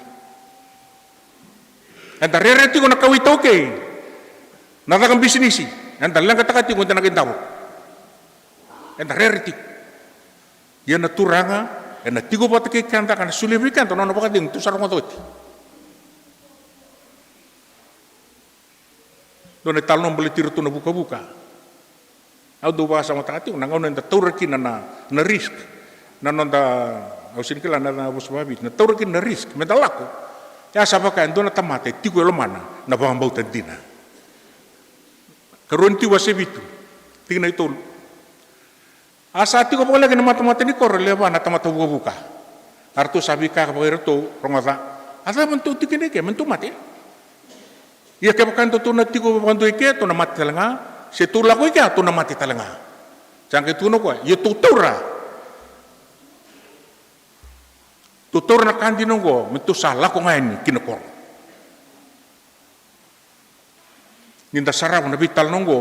Eda rere tiko na kawa iTaukei, na caka bisinisi, eda leqataka tiko de na qai davo. Eda rere tiko. Ia na Turaga ena tiko vata kei keda ka na solia vei keda na nona vakacegu, tou sa rogoca oti. Dua na italanoa baleti iratou na vukavuka. Au dau vakasamataka tiko na gauna eda taura kina na, na risk. Na noda, au sega ni kila na vosa vakaViti, na taura kina na risk me da lako. E a sa vaka e dua na tamata e tiko e lomana na vakabauta dina. Karua ni Tui wase vitu, tikina e tolu. A sa tiko vakalevu na matamata ni koro, lewe va na tamata vukavuka. A ratou sa veikayaka vakairatou, rogoca. A cava na tou tiko kina i ke, me tou mate? Ia kevaka eda tou na tiko vakadua i ke, tou na mate tale ga. Se tou lako i ke, tou na mate tale ga. Sa qai tukuna o koya, ia tou taura. Tou taura na ka dina oqo, me tou sa lako ga yani ki na koro. Ni da sarava na veitalanoa oqo,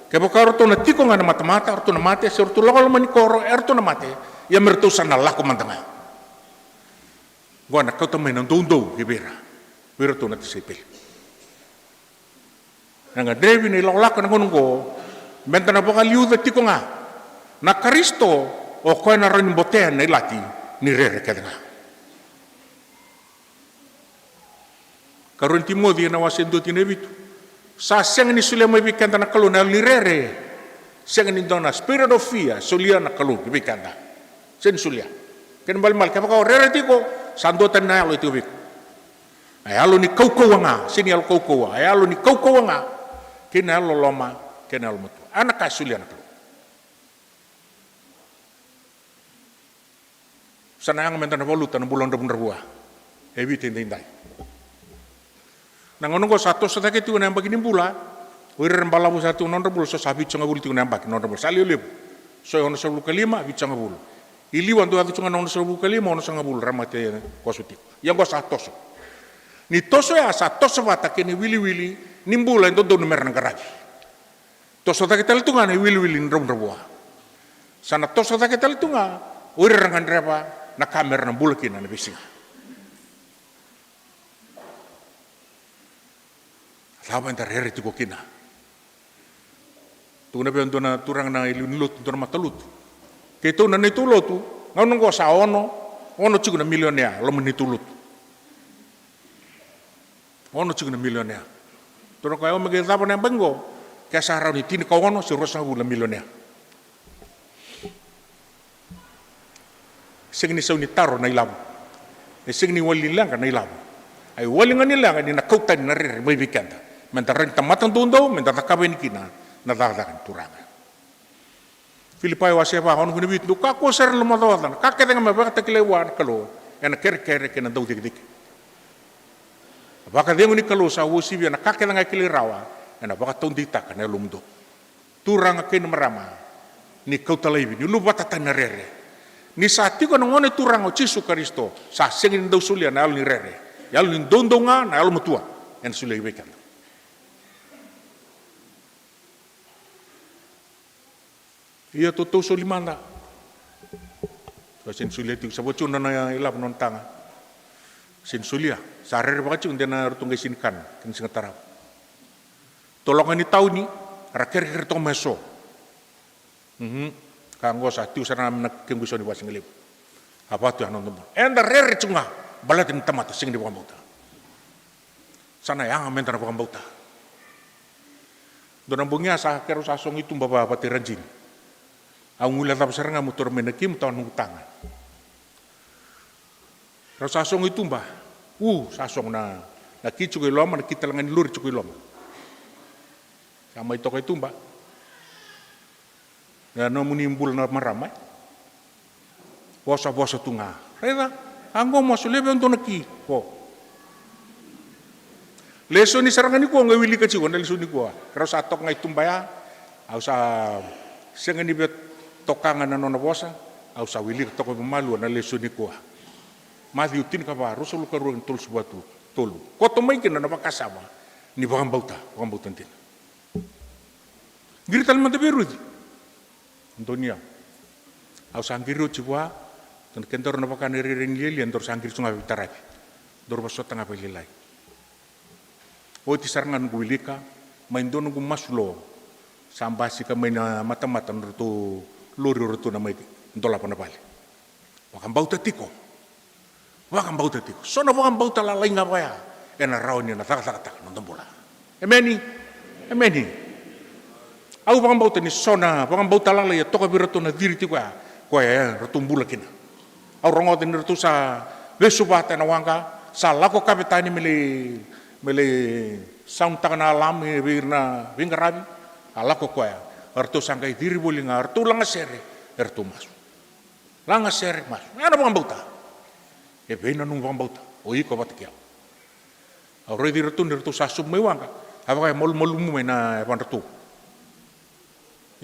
kevaka o ratou na tiko ga na matamata, o ratou na mate, se o ratou lako loma ni koro, e ratou na mate, ia me ratou sa na lako mada ga. Oqo na kauta mai na doudou ki vei ira, vei iratou na tisaipeli. Na gadrevi na ilakolako ena gauna oqo, me da na vakaliuca tiko ga na Karisito, o koya na rawa ni botea na ilati ni rere kece ga. Karua ni Timoci ena wase dua tikina e vitu. Sa sega ni solia mai vei keda na Kalou na yalo ni rere. Sega ni dua na spirit of fear solia na Kalou ki vei keda. Sega ni solia. Kena ibalebale kevaka o rere tiko, sa duatani na yalo e tiko vei iko. Na yalo ni kaukauwa ga, sega ni yalo kaukauwa, a yalo ni kaukauwa ga, kei na yalo loloma, kei na yalo matua. A na ka e solia na Kalou. Sa na yaga me da na valuta na bula dravudravua e Viti edaidai. Na gauna oqo sa toso cake tiko na yabaki ni bula. O ira era balavu sara tiko na nodra bula, so sa vitusagavulu tiko na yabaki na nodra bula, sa lewe levu. So e onosagavulu ka lima, vitusagavulu. I liu a dau yaco tiko ga na onosagavulu ka lima, onosagavulu era mate koso tiko. Ia oqo sa toso. Ni toso ya sa toso vata kei na iwiliwili ni bula e dodonu me ra na qaravi. Toso cake tale tu ga na iwiliwili ni dravudravua. Sa na toso cake tale tu ga o ira era gadreva na ka me ra na bula kina na veisiga. Cava eda rere tiko kina? Tukuna vei au e dua na turaga na iliu ni lotu, dua na matalotu. Keitou na neitou lotu, gauna oqo sa ono, ono tiko na milionea loma ni neitou lotu. Ono tiko na milionea. Tukuna o koya, au me qai cava na yabaki oqo, ke sa rawa ni tinikaono se ruasagavulu na milionea. Sega ni sau ni taro na ilavo. E sega ni wali ni leqa na ilavo. A iwali ga ni leqa ni na kau tani na rere mai vei keda, me da rawa ni tamata doudou, me da cakava yani kina na cakacaka ni Turaga. Filipai wase va, ono kei na vitu: Dou kakua sara ni lomaocaoca, na ka kece ga me vakatakilai vua na Kalou ena kerekere kei na daucikecike. Na vakacegu ni Kalou sa uasivia na ka kece ga e kilai rawa, ena vakataudeitaka na yalomudou. Turaga kei na marama, ni kauta laivi, ni luvata tani na rere. Ni sa tiko na Gone Turaga o Jisu Karisito, sa sega ni dau solia na yalo ni rere. Yalo ni doudou ga, na yalomatua, ena solia vei keda. Ia, tou, tou soli mada. Sa sega ni solia tiko, sa voti nona ilavo, nona taga. Sega ni solia. Sa rere vaka tiko de na ratou qai sega ni kana kei na siga tarava. Toloka ni tauni, ra kerekere toka mai eso. Mhm. Ka oqo sa tiko sara ga mai na kequ isau ni vakasigalevu. A vatu ya na noda bula. Eda rere tiko ga baleta ni tamata sega ni vakabauta. Sa na yaga meda na vakabauta. Dua na bogi ya sa keirau sa sogo i tuba va, vata i Rajini. Au guilecava sara ga meu taura mai na ki meu tawa na noqu taga. Rau sa sogo i tuba. U, sa sogo na, na ki tiko i loma, na ki tale ga ni lori tiko i loma. Sa mai toka i tuba. Na nomuni bula na marama, e? Vosavosa tu ga. Raica, a qo mo solia vei au dua na ki. Ko. Lesoni sara ga nikua qai wilika tiko na lesoni nikua. Rau sa toka ga i tuba ya. Au sa sega ni via toka ga na nona vosa. Au sa wilika toka vakamalua na lesoni nikua. Maciu tinikava, ruasagavulu ka rua, tolusagavulu ka tolu. Koto mai kina na vakasama ni vakabauta, vakabauta dina. Qiri tale mada vei Ruci. Donu ni yavu. Au sa qiri oti vua, donu kedaru na vaka na irairai ni lialia, daru sa qiri tu ga veitaravi. Daru vosota ga vakalailai. Oti sara ga noqu wilika, mai dua noqu masu lo. Sa basika mai na matamata nodratou lori o ratou na mai dolava na vale. Vakabauta tiko. Vakabauta tiko. So na vakabauta lalai ga vaya ena rawa ni na cakacakataka na noda bula. Emeni. Emeni. Au vakabauta ni so na vakabauta lalai e toka vei iratou na ciri tiko ya, koya e ratou bula kina. Au rogoca ni ratou sa vesu vata ena waqa, sa lako kave tani me lai, me lai saunitaka na alarm vei ira na veiqaravi. A lako koya, a ratou sa qai ciri voli ga, a ratou lagasere, e ratou masu. Lagasere, masu. Ya na vakabauta. E vei na nomu vakabauta o iko vata kei au? Au raici iratou ni ratou sa sobu mai waqa, a vaka e malumalumu mai na yavadratou.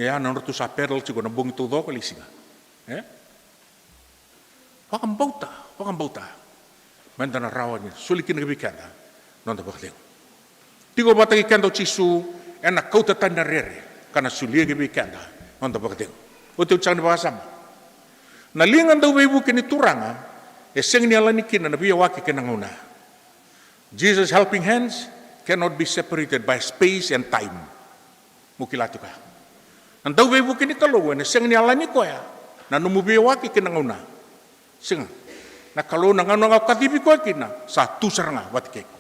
Ia na nodratou sa pedal tiko na bogi taucoko, lai siga. E? Vakabauta, vakabauta. Meda na rawa ni soli kina vei keda noda vakacegu. Tiko vata kei keda o Jisu, ena kauta tani na rere ka na solia ki vei keda noda vakacegu. Oti au sega ni vakasama. Na liga dauveivuke ni Turaga e sega ni yalani kina na veiyawaki kei na gauna. Jesus' helping hands cannot be separated by space and time. Mo kila tiko ya. Na dauveivuke ni Kalou ena sega ni yalani koya na nomu veiyawaki kei na gauna. Sega. Na Kalou na gauna ga o kacivi koya kina sa tu sara ga vata kei iko.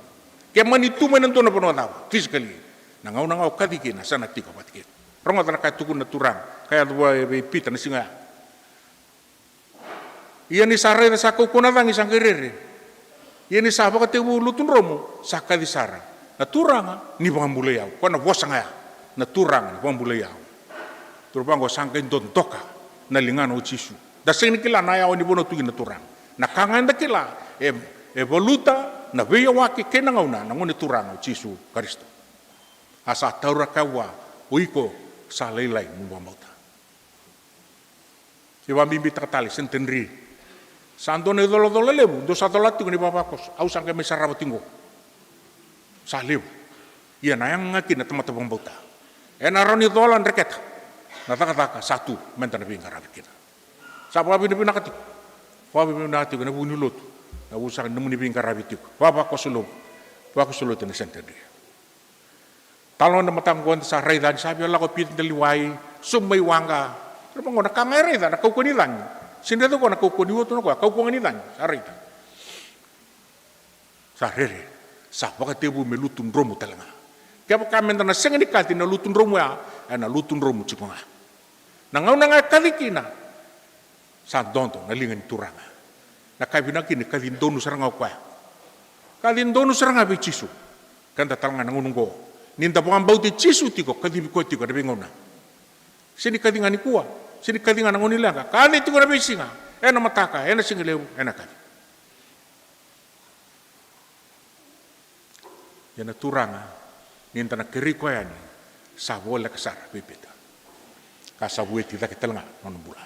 Ke mani tu mai na dua na vanua cava, physically, na gauna ga o kaci kina sa na tiko vata kei iko. Rogoca na ka e tukuna na Turaga ka yaco vua vei Pita na siga ya. Ia ni sa raica sa kaukauwa na cagi sa qai rere. Ia ni sa vakatekivu lutu dromu sa kaci sara. Na Turaga ni vakabulai au. Koya na vosa ga ya. Na Turaga ni vakabulai au. Turaga, oqo sa qai dodoka na ligana o Jisu. Da sega ni kila na yawa ni vanua tu kina na Turaga. Na ka ga eda kila, e, e valuta na veiyawaki kei na gauna na Gone Turaga o Jisu Karisito. A sa taura ka vua, o iko sa lailai mo vakabauta. Ni vakabibitaka tale, Sanitadri. Sa dua na icolacola levu dou sa cola tiko ni vavakoso, au sa qai mai sarava tiko. Sa levu. Ia na yaga ga kina na tamata vakabauta, ena rawa ni cola, dreketa na cakacaka sa tu meda na veiqaravi kina. Sa vakavinavinaka tiko, vakavinavinaka tiko ena vuku ni lotu, na vu saka ni nomuni veiqaravi tiko, vavakoso lotu, vavakoso lotu ena Sanitedri. Talo na mataka qo eda sa raica ni sa via lako o Pita, Liwai, sobu mai waqa. Raica qo na ka ga e raica na kaukauwa ni cagi. Sega ni raica qo na kaukauwa ni uto, na koya kaukauwa ga ni cagi sa raica. Sa rere, sa vakatekivu me lutu dromu tale ga. Kevaka meda na sega ni kaci na lutu dromu ya, ena lutu dromu tiko ga. Na gauna ga e kaci kina, sa dodo na liga ni Turaga. Na ka e vinaka kina ni kaci donu sara ga o koya. Kaci donu sara ga vei Jisu. Keda tale ga na gauna oqo, ni da vakabauti Jisu tiko, kacivi koya tiko ena veigauna. Sega ni kaci ga nikua, sega ni kaci ga na gauna ni leqa, kaci tiko ena veisiga, ena mataka, ena sigalevu, ena kaci. Ia na Turaga, ni da na kerei koya yani, sa voleka sara vei Pita. Ka sa vueti cake tale ga na nona bula.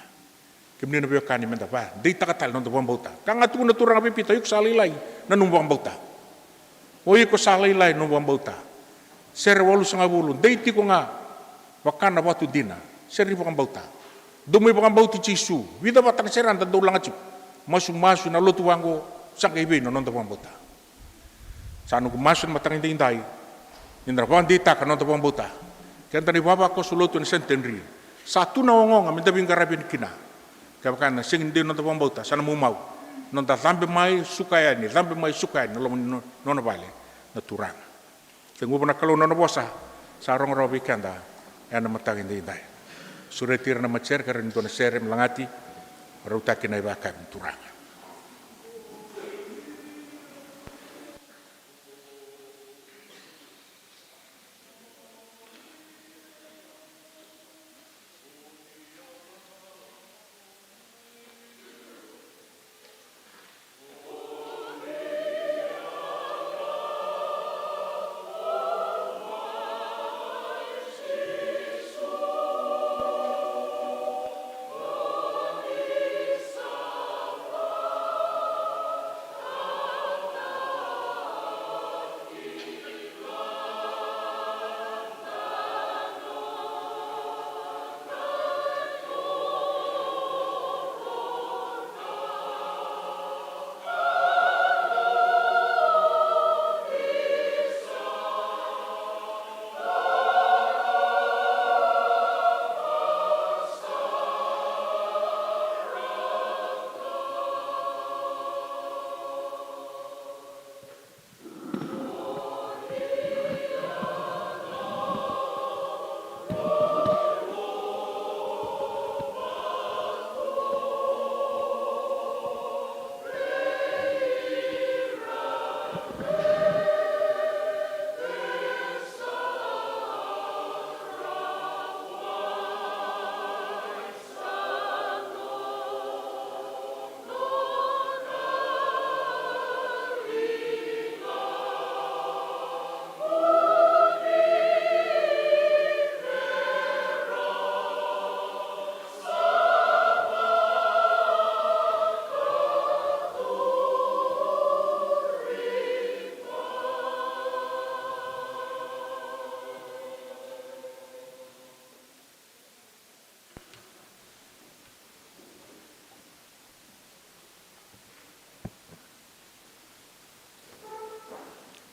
Kemuni na veiwekani, meda vakadeitaka tale na noda vakabauta. Ka ga tukuna na Turaga vei Pita, o iko sa lailai na nomu vakabauta. O iko sa lailai na nomu vakabauta. Sere walusagavulu, dei tiko ga vaka na vatu dina. Sere ni vakabauta. Dou mai vakabauti Jisu. Vica vata na sere eda dau laga tiko. Masumasu na lotu vaqo, sa qai vei na noda vakabauta. Sa noqu masu ena mataka edaidai, ni da na vakadeitaka na noda vakabauta. Keda na ivavakoso lotu ena Sanitedri, sa tu na ogaoga meda veiqaravi yani kina. Kevaka eda na sega ni dei na noda vakabauta, sa na maumau. Noda cabe mai, suka yani, cabe mai, suka yani ena loma ni no-, nona vale na Turaga. Ke guva na Kalou na nona vosa, sa rogorogo vei keda ena mataka edaidai. Sureti ira na matasere, ka rawa ni dua na sere me lagati, rautaki na ivakayakavi ni Turaga.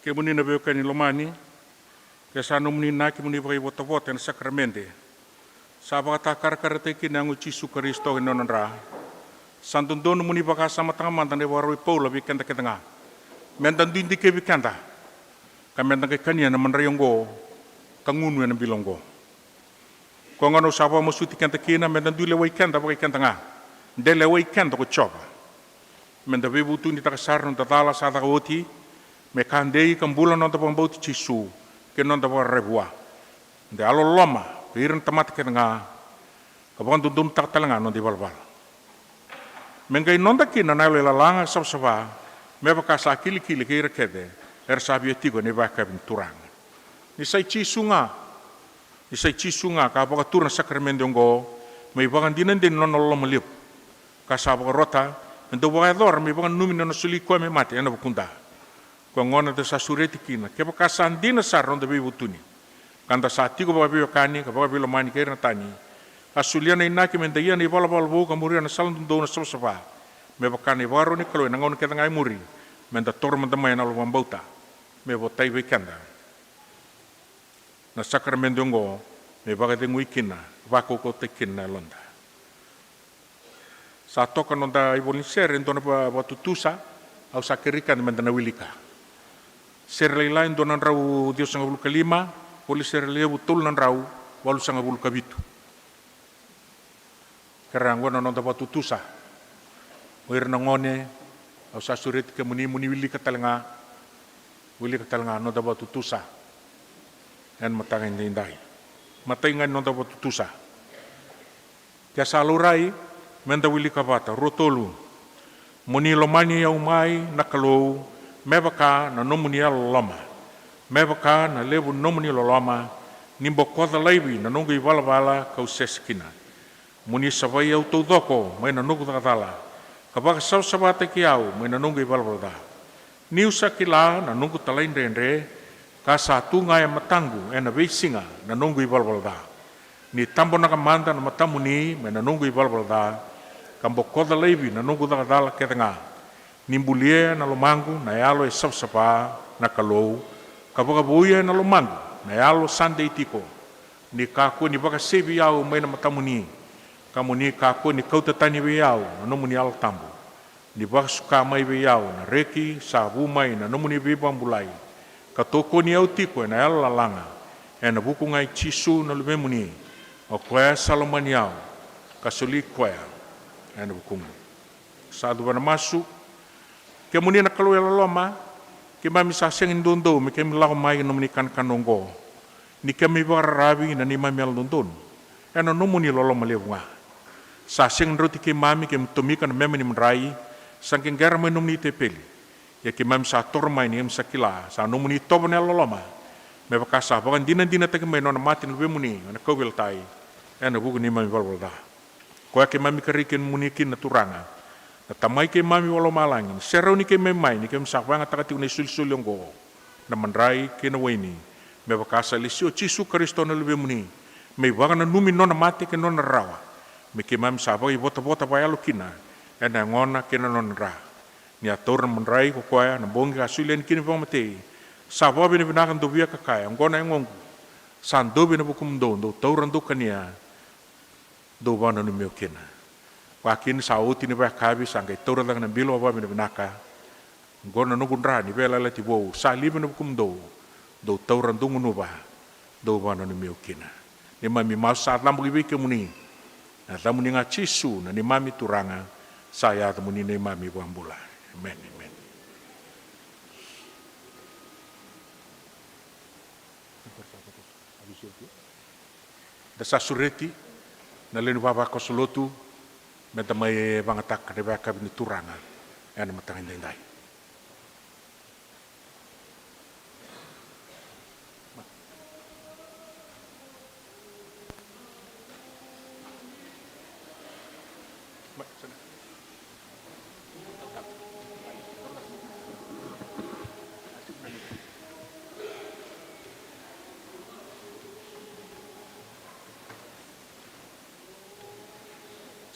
Kemuni na veiwekani lomani, ke sa nomuni inaki mo ni vakaivotavota ena sakaramede, sa vakatakarakarataki kina na yago i Jisu Karisito ena nona dra. Sa dodonu mo ni vakasamataka mada na ivakarau i Paula vei keda kece ga. Meda dui dikevi keda, ka meda qai kania na madrai oqo, ka gunu ena bilo oqo. Koya gona au sa vakamasuti keda kina, meda dui lewai keda vakai keda ga. De lewai keda ko Jiova. Meda veivutunitaka sara na noda cala sa caka oti, me ka dei ka bula na noda vakabauti Jisu kei na noda vakararavi vua. Da yalololoma vei ira na tamata kece ga, ka vakadodonutaka tale ga na noda ivalavala. Me qai noda kina na yalo ilalaga savasava, me vaka sa kilikili kei ira kece era sa via tiko ena ivakayakavi ni Turaga. Ni sa i Jisu ga, ni sa i Jisu ga ka vakatura na sakaramede oqo, me ivakadinadina ni nona loloma levu, ka sa vakarota me dau vakayacora me ivakananumi ni nona soli koya me mate ena vukuda. Ko gona da sa sureti kina, kevaka sa dina sara noda veivutuni, ka da sa tiko vakaveiwekani ka vakaveilomani kei ira na tani, ka solia na inaki me da ia na ivalavala vou ka muria na sala dodonu, na savasava, me vaka na ivakaro ni Kalou ena gauna kece ga e muri, me da taura mada mai ena yalo vakabauta, me votai vei keda na sakaramede oqo, me vakacegui kina, vakaukauwataki kina na yaloda. Sa toka noda ivola ni sere e dua na va-, vakatutusa, au sa kerei keda me da na wilika. Sere lailai dua na drau ciwasagavulu ka lima, ivola ni sere levu tolu na drau walusagavulu ka vitu. Kera oqo na noda vakatutusa. O ira na gone, au sa sureti kemuni mo ni wilika tale ga, wilika tale ga na noda vakatutusa ena mataka edaidai. Matai ga ni noda vakatutusa. Ke sa laurai, me da wilika vata, rua, tolu. Mo ni lomani au mai na Kalou, me vaka na nomuni yalololoma, me vaka na levu ni nomuni loloma, ni bokoca laivi na noqu ivalavala ka'u sese kina. Mo ni savai au taucoko mai na noqu cakacala, ka vakasavasavataki au mai na noqu ivalavala ca. Ni'u sa kila na noqu talaidredre, ka sa tu ga e mataqu ena veisiga na noqu ivalavala ca. Ni tabonaka mada na matamuni mai na noqu ivalavala ca, ka bokoca laivi na noqu cakacala kece ga. Ni bulia ena lomaqu na yalo e savasava na Kalou, ka vakavouya ena lomaqu na yalo sa dei tiko. Ni kakua ni vakasevi au mai na matamuni, ka mo ni kakua ni kauta tani vei au na nomuni Yalo Tabu. Ni vakasuka mai vei au na reki sa vu mai na nomuni veivakabulai, ka tokoni au tiko ena yalolalaga, ena vuku ga i Jisu na Luvemuni, o koya sa lomani au, ka soli koya ena vukuqu. Sa cuva na masu. Kemuni na Kalou yalololoma, keimami sa sega ni doudou me keimami lako mai ki na nomuni kanakana oqo, ni keimami vakararavi na neimami yalododonu ena nomuni loloma levu ga. Sa sega ni rauti keimami, keimami tomika na meme ni madrai sa qeqera mai na nomuni tepeli. Ia keimami sa toro mai ni keimami sa kila sa nomuni itovo na yalololoma, me vaka sa vakadinadinataki mai na nona mate na Luvemuni ena kauveilatai, ena vuku ni neimami valavala ca. Koya keimami kerei kemuni kina na Turaga, na Tamai keimami vakalomalagi, ni serauni keimami mai ni keimami sa vakayagataka tiko na isolisoli oqo, na madrai kei na waini, me vaka sa lesi o Jisu Karisito na Luvemuni, me ivakananumi na nona mate kei na nona rarawa, me keimami sa vakaivotavota vakayalo kina ena yagona kei na nona dra. Ni a taura na madrai ko koya na bogi ka soli yani kina na vakamatei, sa vakavinavinaka, dovia ka kaya, oqo na yagoqu, sa dovi ena vukumudou, dou taura, dou kania, dou vakananumi au kina. Vakakina sa oti na vakayakavi, sa qai taura cake na bilo vakavinavinaka. Oqo na noqu dra ni veiyalayalati vou, sa livi ena vukumudou, dou taura, dou gunuva, dou vakananumi au kina. Neimami masu sa caboki vei kemuni, na yacamuni ga Jisu na neimami Turaga, sa yacamuni na neimami iVakabula. Emeni, emeni. Da sa sureti na lewe ni vavakoso lotu me da mai vagataka na ivakayakavi ni Turaga ena mataka edaidai.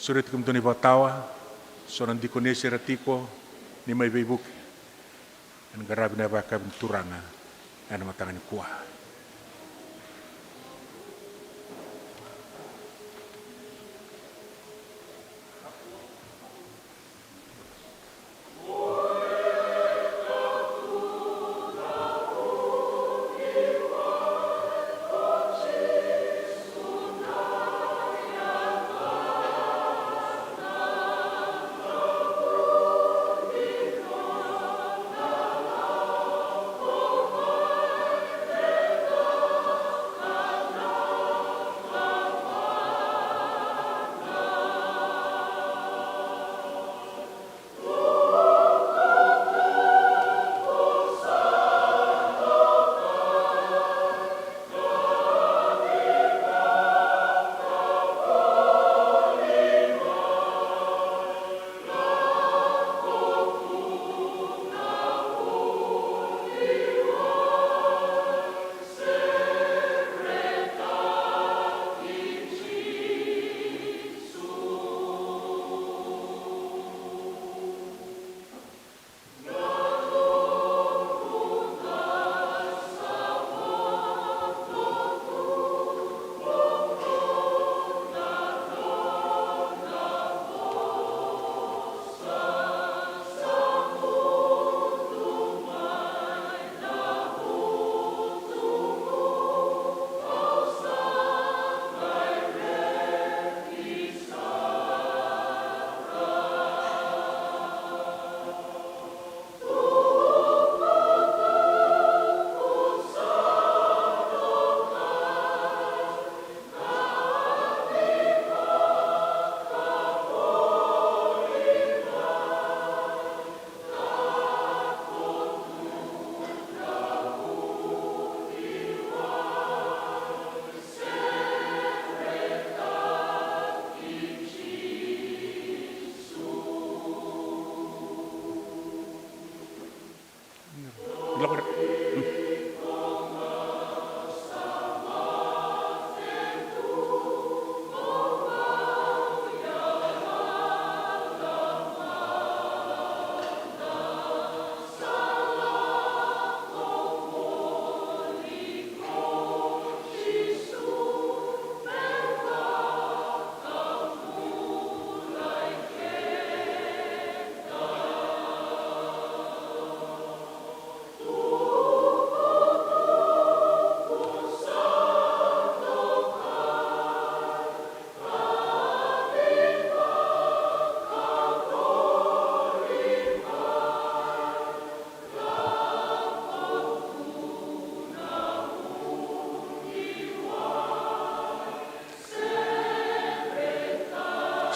Sureti kemudou na ivakatawa, so na dikonesi era tiko, ni mai veivuke ena qaravi na ivakayakavi ni Turaga ena mataka nikua.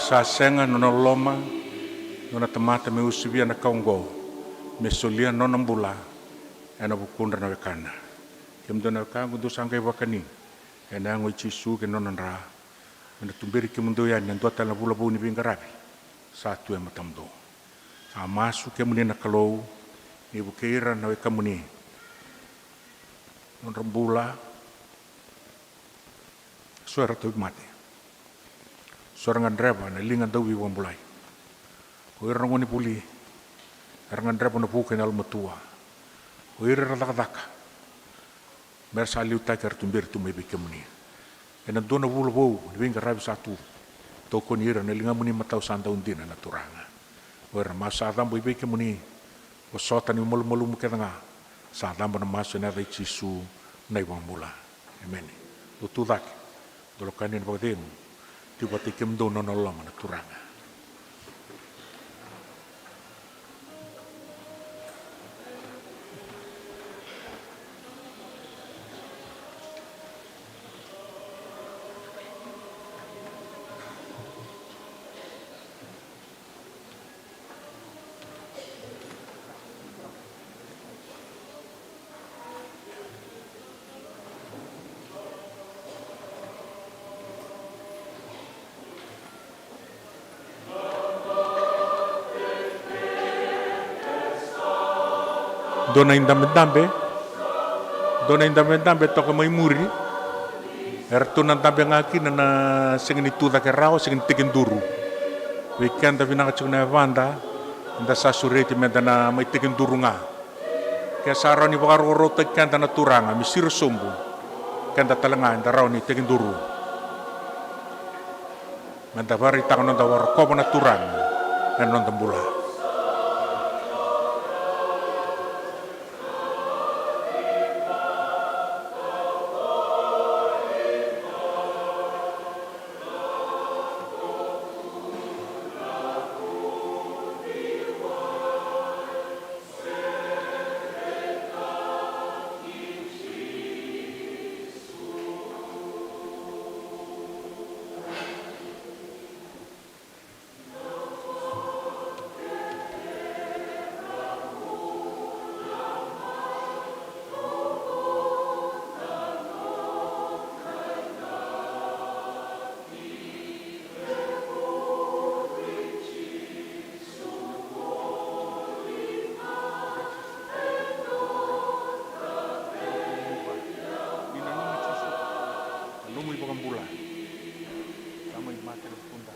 Sa sega na nona loloma na nona tamata me usuvia na ka oqo, me solia na nona bula ena vukudra na wekana. Kemudou na wekaqu, dou sa qai vakani ena yago i Jisu kei na nona dra, me na tuberi kemudou yani ena dua tale na vula vou ni veiqaravi sa tu e matamudou. Sa masu kemuni na Kalou ni vukei ira na wekamuni, nodra bula, so era tauvimate, so era gadreva na liga dauveivakabulai. O ira na gonevuli era gadreva na vuku ena yalomatua. O ira era cakacaka me ra sa liutaki, era tuberi tu mai vei kemuni. Ena dua na vula vou ni veiqaravi sa tu, tokoni ira na ligamuni matau sa dau dina na Turaga. O ira na masu sa cabo i vei kemuni, vosota na malumalumu kece ga. Sa cabo na masu ena yaca i Jisu na iVakabula. Emeni. Dou tu cake, dou lako yani ena vakacegu. Tiko vata kei kemudou na nona loloma na Turaga. Dua na idabedabe, dua na idabedabe toka mai muri. Eratou na dabe ga kina na sega ni tu cake rawa, sega ni tekiduru. Vei keda vinaka tiko na yavada, eda sa sureti meda na mai tekiduru ga. Ke sa rawa ni vakarorotaki keda na Turaga me siro sobu, keda tale ga eda rawa ni tekiduru. Meda vakaraitaka noda warokova na Turaga ena noda bula. Ni nanumi Jisu na nomu iVakabula. Sa mai mate na vukuda.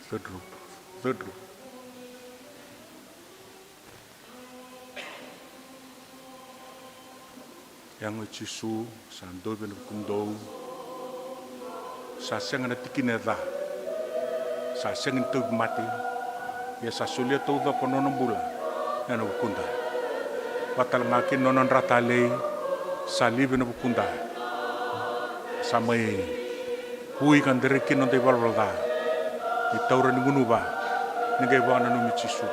Cudru, cudru. Yago i Jisu, sa dovi ena vukumudou. Sa sega na tikina e ca. Sa sega ni tauvimate. Ia sa solia taucoko na nona bula ena vukuda. Vaka tale ga kina na nona dra talei, sa livi ena vukuda. Sa mai vui ka dere kina noda ivalavala ca. Ni taura ni gunuva, ni qai vakananumi Jisu.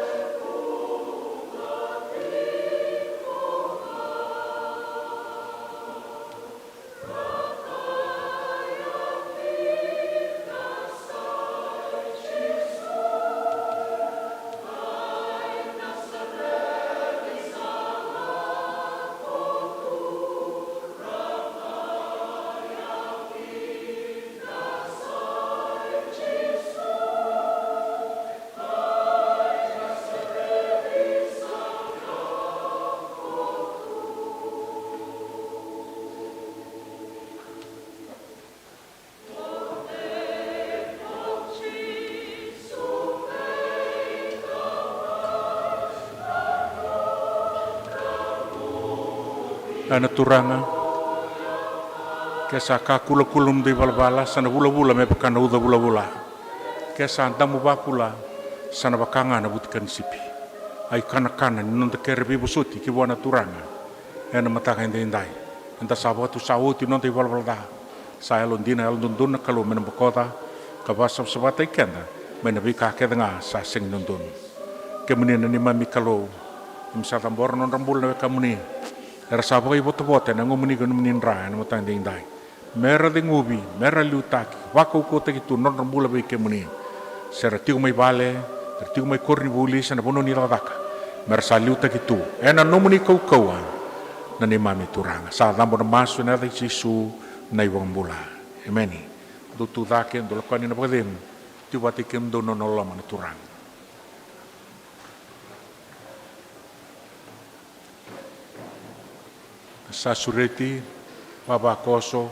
Ka na Turaga, ke sa ka kulakula na noda ivalavala, sa na vulavula me vaka na uca vulavula. Ke sa damu vakula, sa na vaka ga na vutika ni sipi. A ikanakana ni noda kere veivosoti ki vua na Turaga ena mataka edaidai. Eda sa vakatusa oti na noda ivalavala ca. Sa yalodina, yalododonu na Kalou me na bokoca ka vakasavasavataki keda mai na veika kece ga sa sega ni dodonu. Kemuni na neimami Kalou, keimami sa cabora na nodra bula na wekamuni era sa vakaivotavota ena yagomuni kei na nomuni dra ena mataka edaidai. Me ra ceguvi, me ra liutaki, vakaukauwataki tu na nodra bula vei kemuni. Se ra tiko mai vale, se ra tiko mai koronivuli, se na vanua ni cakacaka, me ra sa liutaki tu ena nomuni kaukauwa, na neimami Turaga. Sa cabo na masu ena yaca i Jisu na iVakabula. Emeni. Dou tu cake, dou lako yani na vakacegu. Tiko vata kei kemudou na nona loloma na Turaga. Sa sureti vavakoso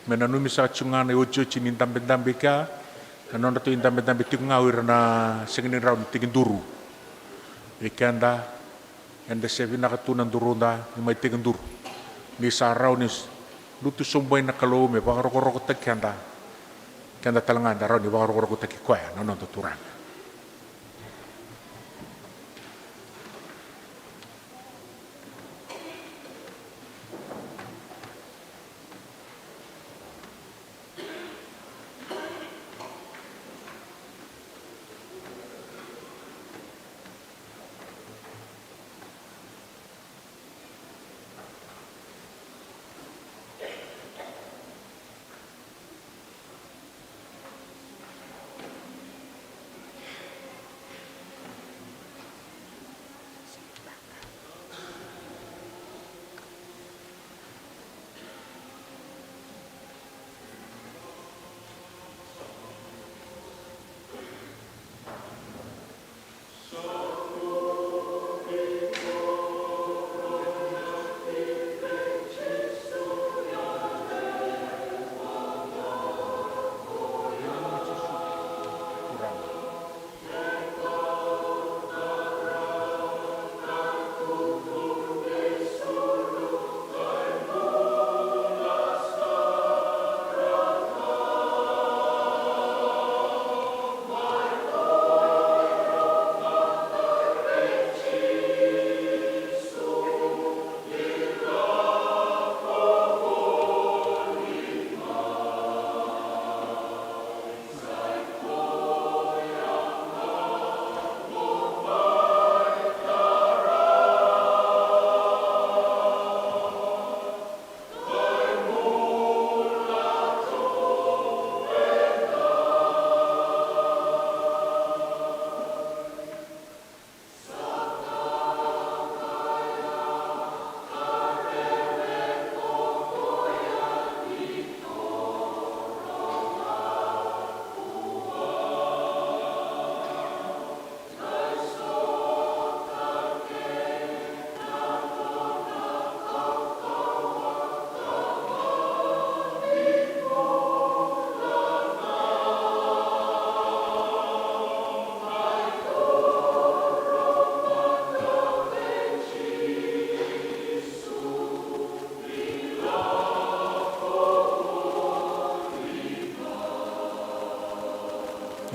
me nanumi saka tiko ga na iotioti ni dabedabe i kea, na nodratou idabedabe tiko ga o ira na sega ni rawa ni tekiduru. Vei keda, eda se vinaka tu na duruda ni mai tekiduru, ni sa rawa ni lutu sobu mai na Kalou me vakarokorokotaki keda, keda tale ga eda rawa ni vakarokorokotaki koya na noda Turaga.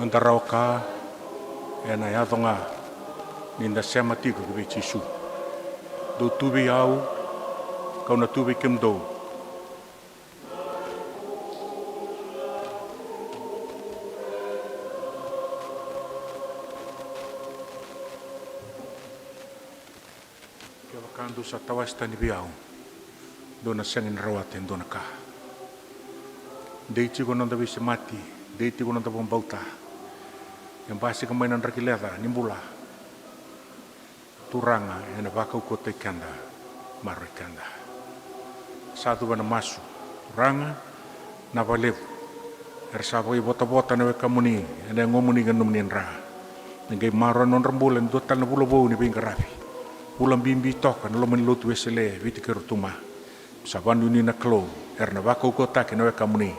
Noda rawa ka ena yaco ga ni da sema tiko ki vei Jisu. Dou tu vei au, kau na tu vei kemudou. Kevaka dou sa tawase tani vei au, dou na sega ni rawata e dua na ka. Dei tiko na noda veisemati, dei tiko na noda vakabauta. E basika mai na draki leca ni bula. Turaga ena vakaukauwataki keda, maroroi keda. Sa cuva na masu. Turaga, na vakalevu era sa vakaivotavota na wekamuni ena yagomuni kei na nomuni dra. Me qai maroroya na nodra bula e dua tale na vula vou ni veiqaravi. Vula bibi toka na loma ni lotu Wesele e Viti kei Rotuma. Sa vakanuinui na Kalou era na vakaukauwataki na wekamuni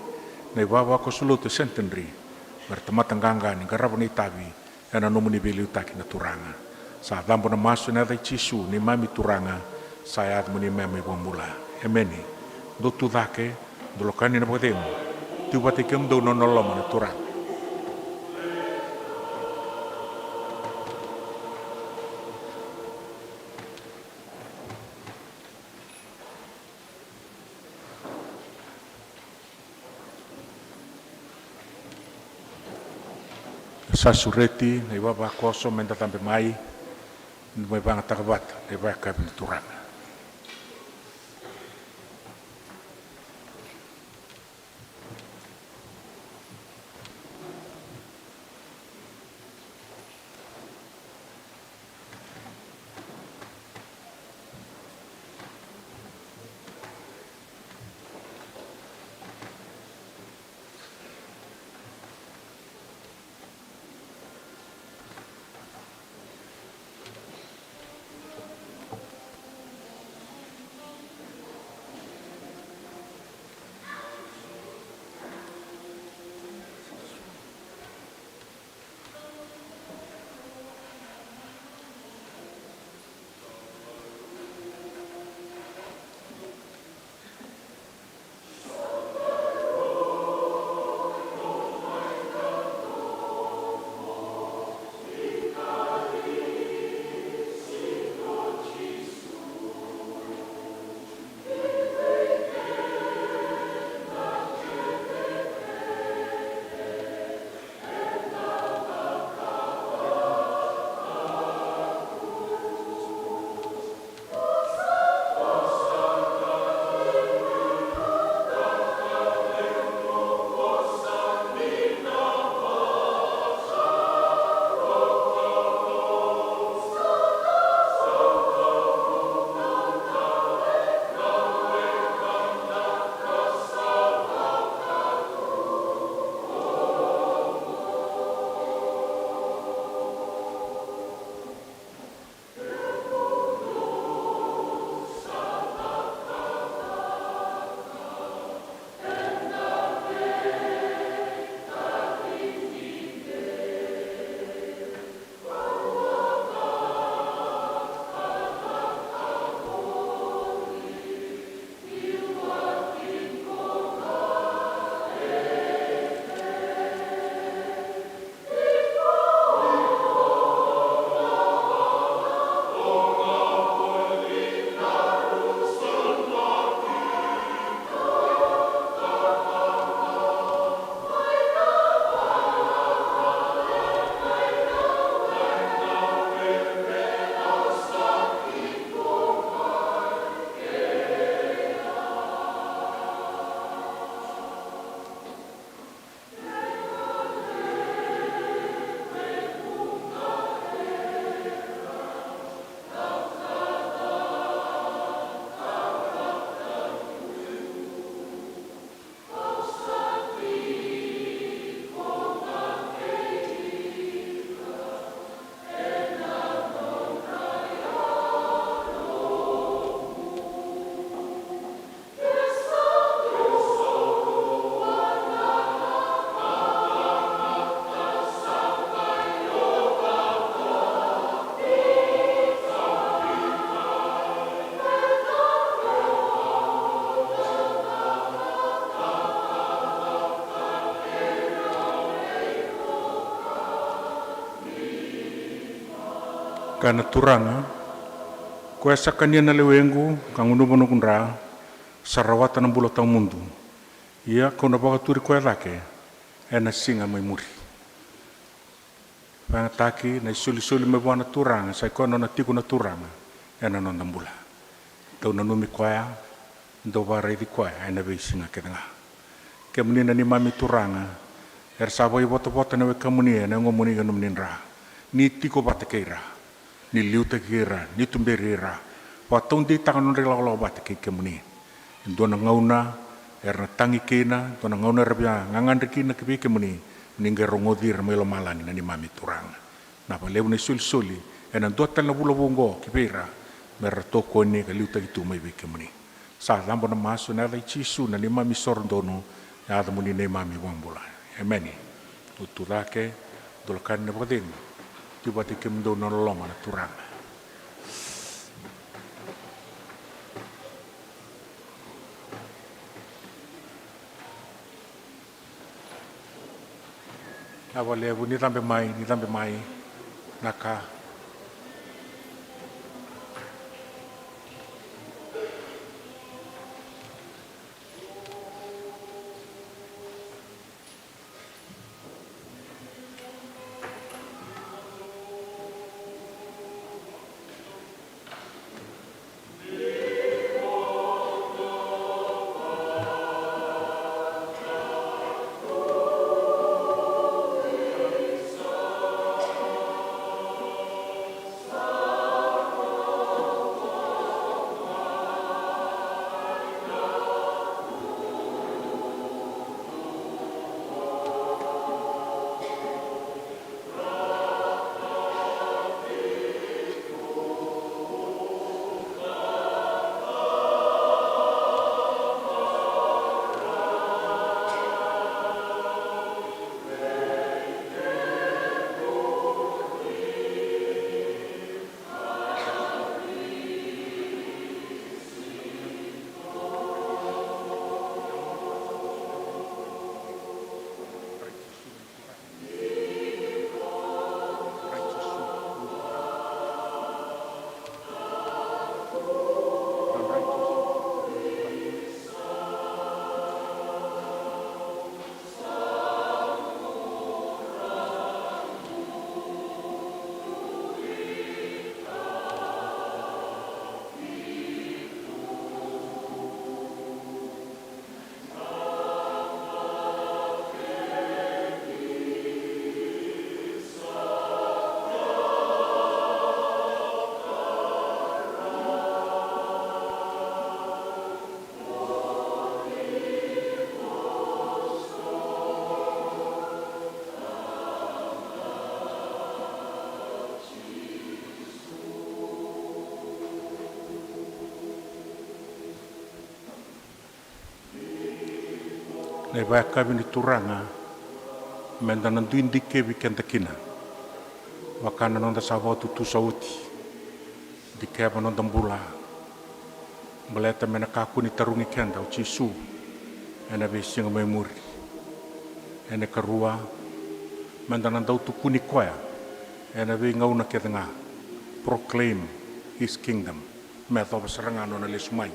na ivavakoso lotu e Centenary, me ra tamata qaqa ni qarava na itavi ena nomuni veiliutaki na Turaga. Sa cabo na masu ena yaca i Jisu, neimami Turaga, Sa yaco mo ni mema i vakabula. Emeni. Dou tu cake, dou lakani na vakacegu. Tiko vata i kemudou na nona loloma na Turaga. Sa sureti na ivavakoso me da cabe mai, me da mai vayagataka vata na ivakayakavi ni Turaga. Kaya na Turaga, koya sa kania na lewequ ka gunuva noqu dra, sa rawata na bula tawamudu. Ia kau na vakaturi koya cake ena siga mai muri. Vakayagataki na isolisoli mai vua na Turaga, sa i koya na nona tiko na Turaga ena noda bula. Dau nanumi koya, dau vakaraici koya ena veisiga kece ga. Kemuni na neimami Turaga, era sa vakaivotavota na wekamuni ena yagomuni kei na nomuni dra. Ni tiko vata kei ira, ni liutaki ira, ni tuberi ira, vakataudeitaka na nodra ilakolako vata kei kemuni. E dua na gauna era na tagi kina, dua na gauna era via gagadre kina ki vei kemuni, ni qai rogoci ira mai lomalagi na neimami Turaga. Na vakalevu na isolisoli ena dua tale na vula vou oqo ki vei ira, me ra tokoni ka liutaki tu mai vei kemuni. Sa cabo na masu ena yaca i Jisu na neimami isoro donu, yacamuni neimami iVakabula. Emeni. Dou tu cake, dou lakani na vakacegu. Tiko vata kei kemudou na loloma na Turaga. Vinaka vakalevu, ni cabe mai, ni cabe mai. Vinaka. Na ivakayakavi ni Turaga, meda na dui dikevi keda kina, vaka na noda sa vakatutusa oti, dikeva noda bula, baleta me na kakua ni tarogi keda o Jisu ena veisiga mai muri. Ena ikarua, meda na dau tukuni koya ena veigauna kece ga, proclaim his kingdom, me yacova sara ga nona lesu mai.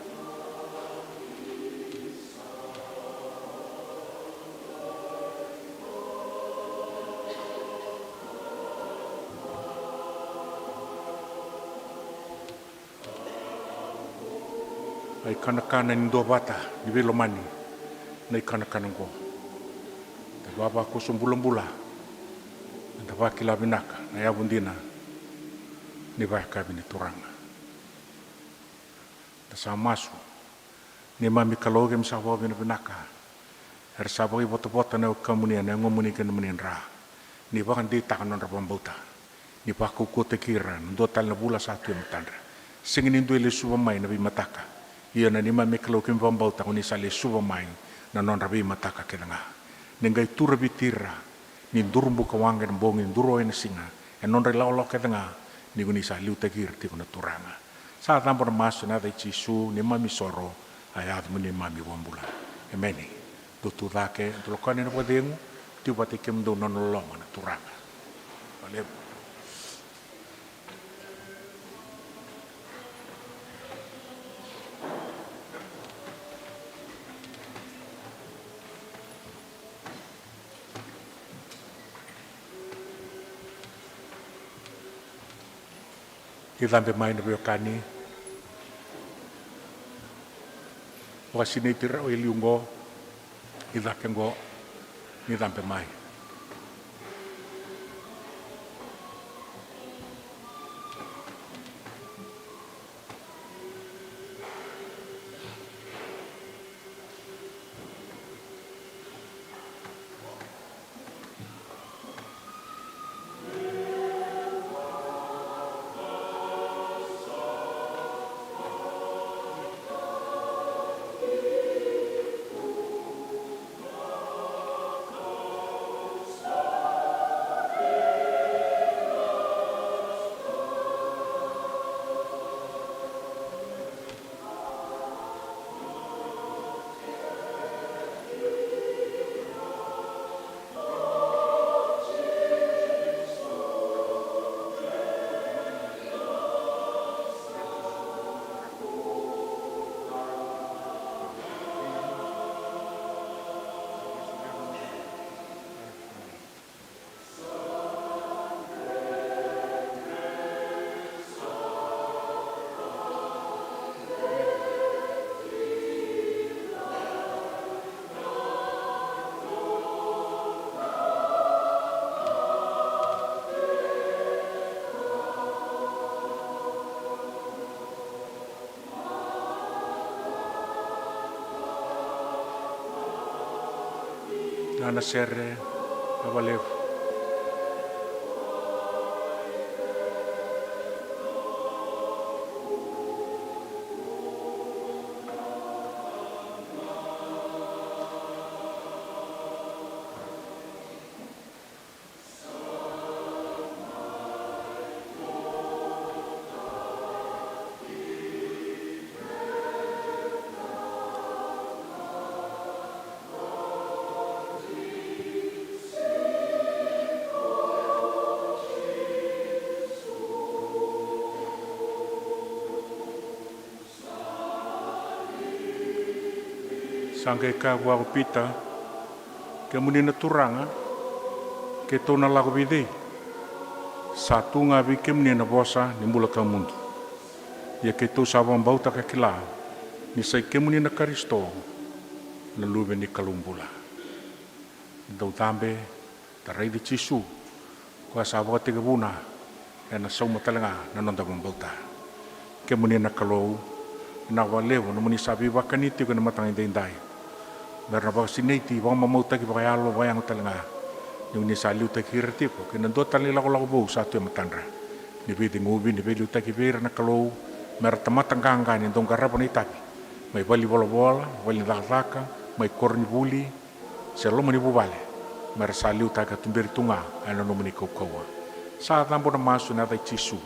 A ikanakana ni duavata ni veilomani na ikanakana oqo. Da vavakoso bulabula, da vakila vinaka na yavu dina ni vakayakavi ni Turaga. Da sa masu. Neimami Kalou, keimami sa vakavinavinaka. Era sa vakaivotavota na wekamuni ena yagomuni kei na nomuni dra. Ni vakadeitaka na nodra vakabauta. Ni vakaukauwataki ira na dua tale na vula sa tu e matadra. Sega ni dua e lesuva mai na veimataka. Ia na neimami Kalou, keimami vakabauta ko ni sa lesuva mai na nodra veimataka kece ga. Ni qai turaviti ira, ni duru buka waqa ena bogi, ni duru o ena siga, ena nodra ilawalawa kece ga, ni ko ni sa liutaki ira tiko na Turaga. Sa cabo na masu ena yaca i Jisu, neimami isoro, a yaca mo neimami iVakabula. Emeni. Dou tu cake, dou lakoni na vakacegu, tiko vata kei kemudou na nona loloma na Turaga. Vakalevu. Ni cabe mai na veiwekani. Vakasinaiti rau e liu oqo, i cake oqo, ni cabe mai. Na na sere a valevu. Sa qai kaya vua ko Pita, kemuni na Turaga, keitou na lako vei cei? Sa tu ga vei kemuni na vosa ni bula tawamudu. Ia keitou sa vakabauta ka kila ni sai kemuni na Karisito, na Luve ni Kalou bula. Dau cabe, da raici Jisu, koya sa vakatekivuna, ena sauma tale ga na noda vakabauta. Kemuni na Kalou, vinaka vakalevu nomuni sa veivakani tiko ena mataka edaidai. Mera na vakasinaiti, vakamamautaki vakayalo, vakayago tale ga. Ni oni sa liutaki ira tiko kei na dua tale na ilakolako vou sa tu e matadra. Ni veiciqomi, ni veiliutaki vei ira na Kalou, mera tamata qaqa ni dau qarava na itavi. Mai valenivolavola, vale ni cakacaka, mai koronivuli, se loma ni vuvale, mera sa liutaki ka tuberi tu ga ena nomuni kaukauwa. Sa cabo na masu ena yaca i Jisu,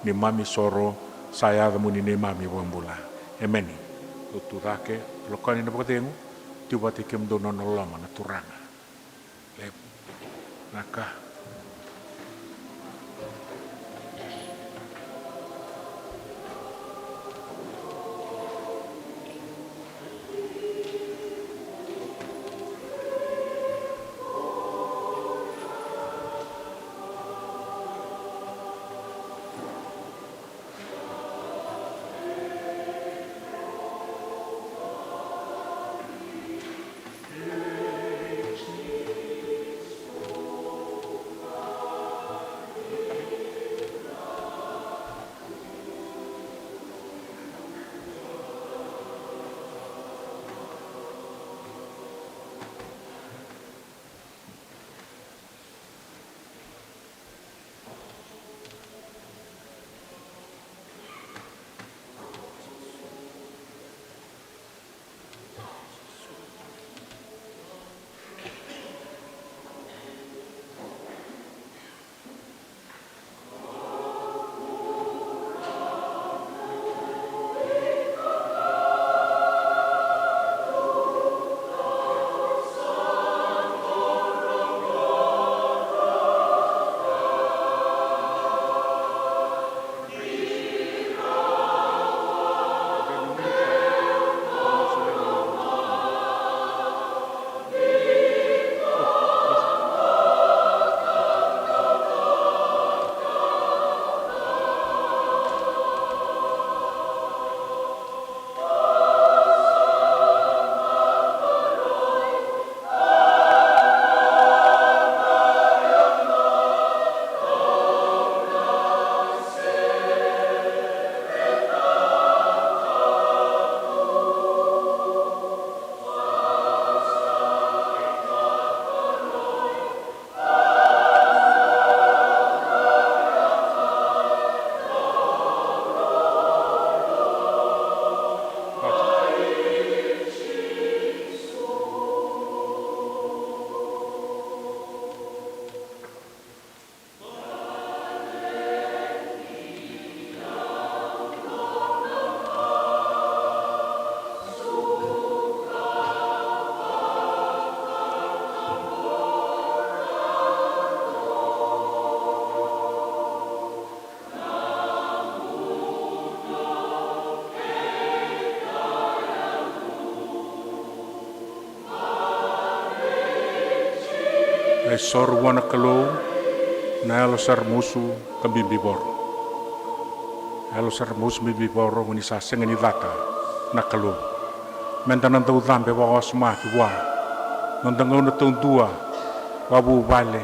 neimami isoro, sa yacamuni neimami iVakabula. Emeni. Dou tu cake, lako yani ena vakacegu, tiko vata kei kemudou na nona loloma na Turaga. Levu. Vinaka. E soro vua na Kalou na yalo sara musu ka bibivoro. Yalo sara musu bibivoro, oni sa sega ni cata na Kalou. Meda na dau cabe vakawasoma ki vua. Noda gauna taudua, vavuvale,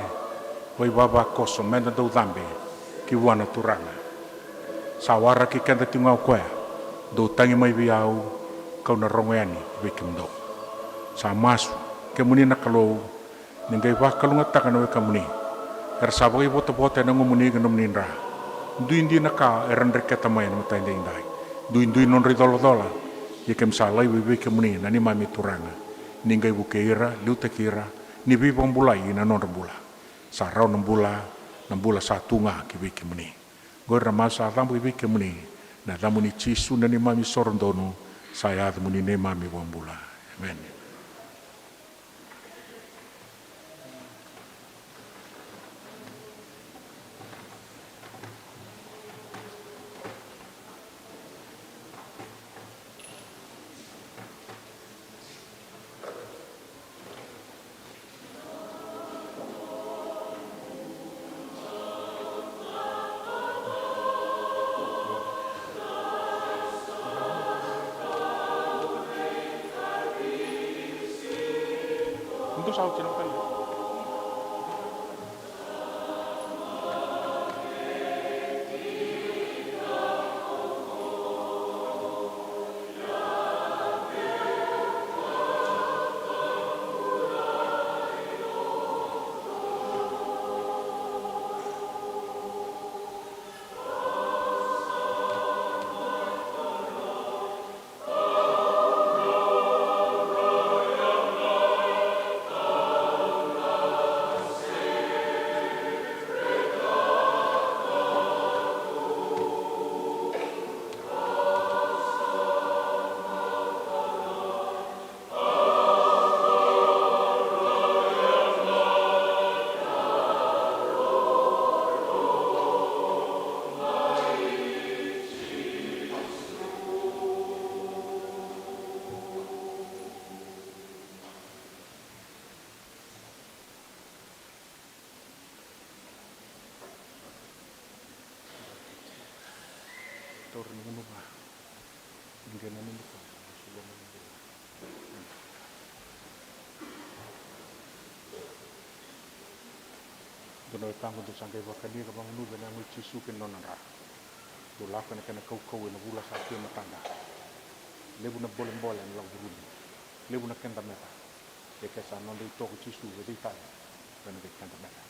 vaivavakoso, meda dau cabe ki vua na Turaga. Sa waraki keda tiko ga o koya, dou tagi mai vei au, kau na rogo yani vei kemudou. Sa masu, kemuni na Kalou, Ni qai vakalougatataka na wekamuni era sa vakaivotavota ena yagomuni kei na nomuni dra. Duidui na ka era dreketa mai ena mata edaidai. Duidui na nodra icolacola. Ia keimami sa laiva vei kemuni na neimami Turaga. Ni qai vukei ira, liutaki ira, ni veivakabulai ena nodra bula. Sa rawa na bula, na bula sa tu ga ki vei kemuni. Qori na masu sa cabo i vei kemuni, na yacamuni Jisu na neimami soro donu, sa yacamuni neimami iVakabula. Emeni. Taura na gunuva. Ni qai nanuma toka, solia mai na bula. Dou na wekaqu, dou sa qai vakani ka vagunuvi ena yago i Jisu kei na nona dra. Dou lako ena kena kaukauwa ena vula sa tu e matada. Levu na bolebole ena lako vurumi. Levu na keda meca. Ia ke sa noda itoko o Jisu, e cei tale me na qai keda meca?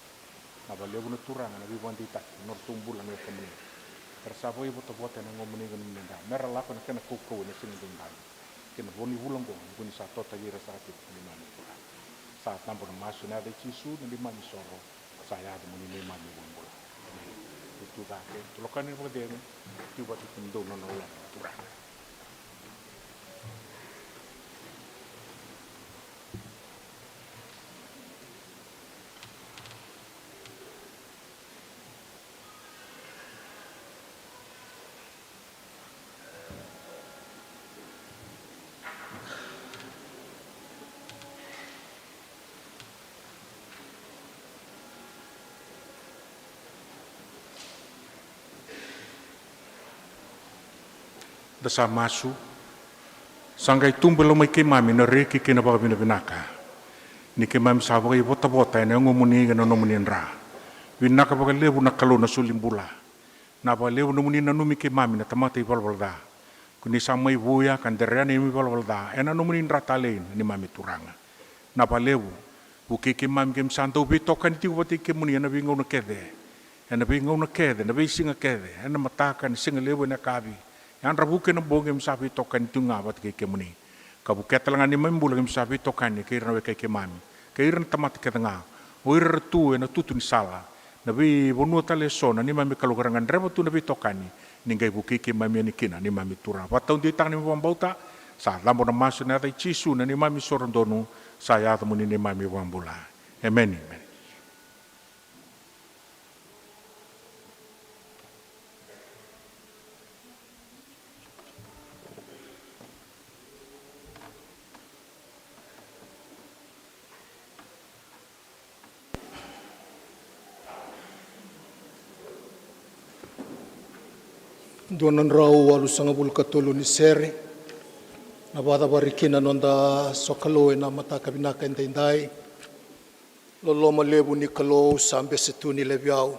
Na vakalevu na Turaga na veivakadeitaki ena nodratou bula na wekamuni. Era sa vakaivotavota ena yagomuni kei na nomuni dra, mera lako ena kena kaukauwa ena siga edaidai kei na vo ni vula oqo, ni ko ni sa totaki ira sara tiko na neimami Turaga. Sa cabo na masu ena yaca i Jisu na neimami soro, sa yacamuni neimami iVakabula. Emeni. Ni tu cake, tu lako yani vakacegu, tu vata kei kemudou na nona loloma na Turaga. Da sa masu. Sa qai tubu e lomai keimami na reki kei na vakavinavinaka ni keimami sa vakaivotavota ena yagomuni kei na nomuni dra. Vinaka vakalevu na Kalou na solibula. Na vakalevu nomuni nanumi keimami na tamata ivalavala ca. Ko ni sa mai vuya ka derea na neimami ivalavala ca ena nomuni dra talei na neimami Turaga. Na vakalevu, vukei keimami, keimami sa dau veitokani tiko vata kei kemuni ena veigauna kece. Ena veigauna kece, na veisiga kece, ena mataka, ena sigalevu, ena yakavi. Yadra, vu kei na bogi keimami sa veitokani tiko ga vata kei kemuni. Ka vukea tale ga na neimami bula keimami sa veitokani kei ira na wekai keimami, kei ira na tamata kece ga, o ira era tu ena tutu ni sala, na veivanua tale eso na neimami Kalou ka ra gadreva tu na veitokani, ni qai vukei keimami yani kina na neimami Turaga. Vakataudeitaka na neimami vakabauta, sa cabo na masu ena yaca i Jisu na neimami soro donu, sa yacamuni neimami iVakabula. Emeni. Emeni. Dua na drau walusagavulu ka tolu ni sere, na vakacavari kina na noda sokalou ena mataka vinaka edaidai. Loloma levu ni Kalou sa bese tu ni levi au.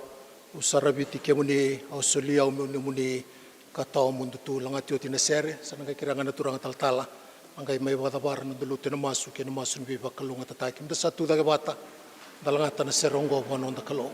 Au sa raviti kemuni, au soli au meu nomuni, ka tawamudu tu. Lagati oti na sere, sa na qai kerea ga na turaga talatala na qai mai vakacavara na noda lotu ena masu kei na masu ni veivakalougatataki. Meda sa tu cake vata. Da lagata na sere oqo vua noda Kalou.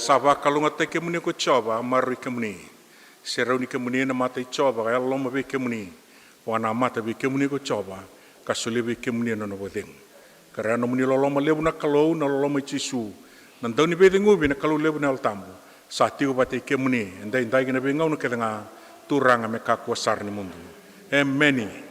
Sa vakalougatataki kemuni ko Jiova, maroroi kemuni. Serauni kemuni na mata i Jiova, ka yalololoma vei kemuni. Vakanamata vei kemuni ko Jiova, ka solia vei kemuni na nona vakacegu. Kerea na nomuni loloma levu na Kalou, na loloma i Jisu, na dauniveiceguvi na Kalou levu na Yalo Tabu, sa tiko vata kei kemuni edaidai kei na veigauna kece ga, Turaga, me kakua sara ni mudu. Emeni.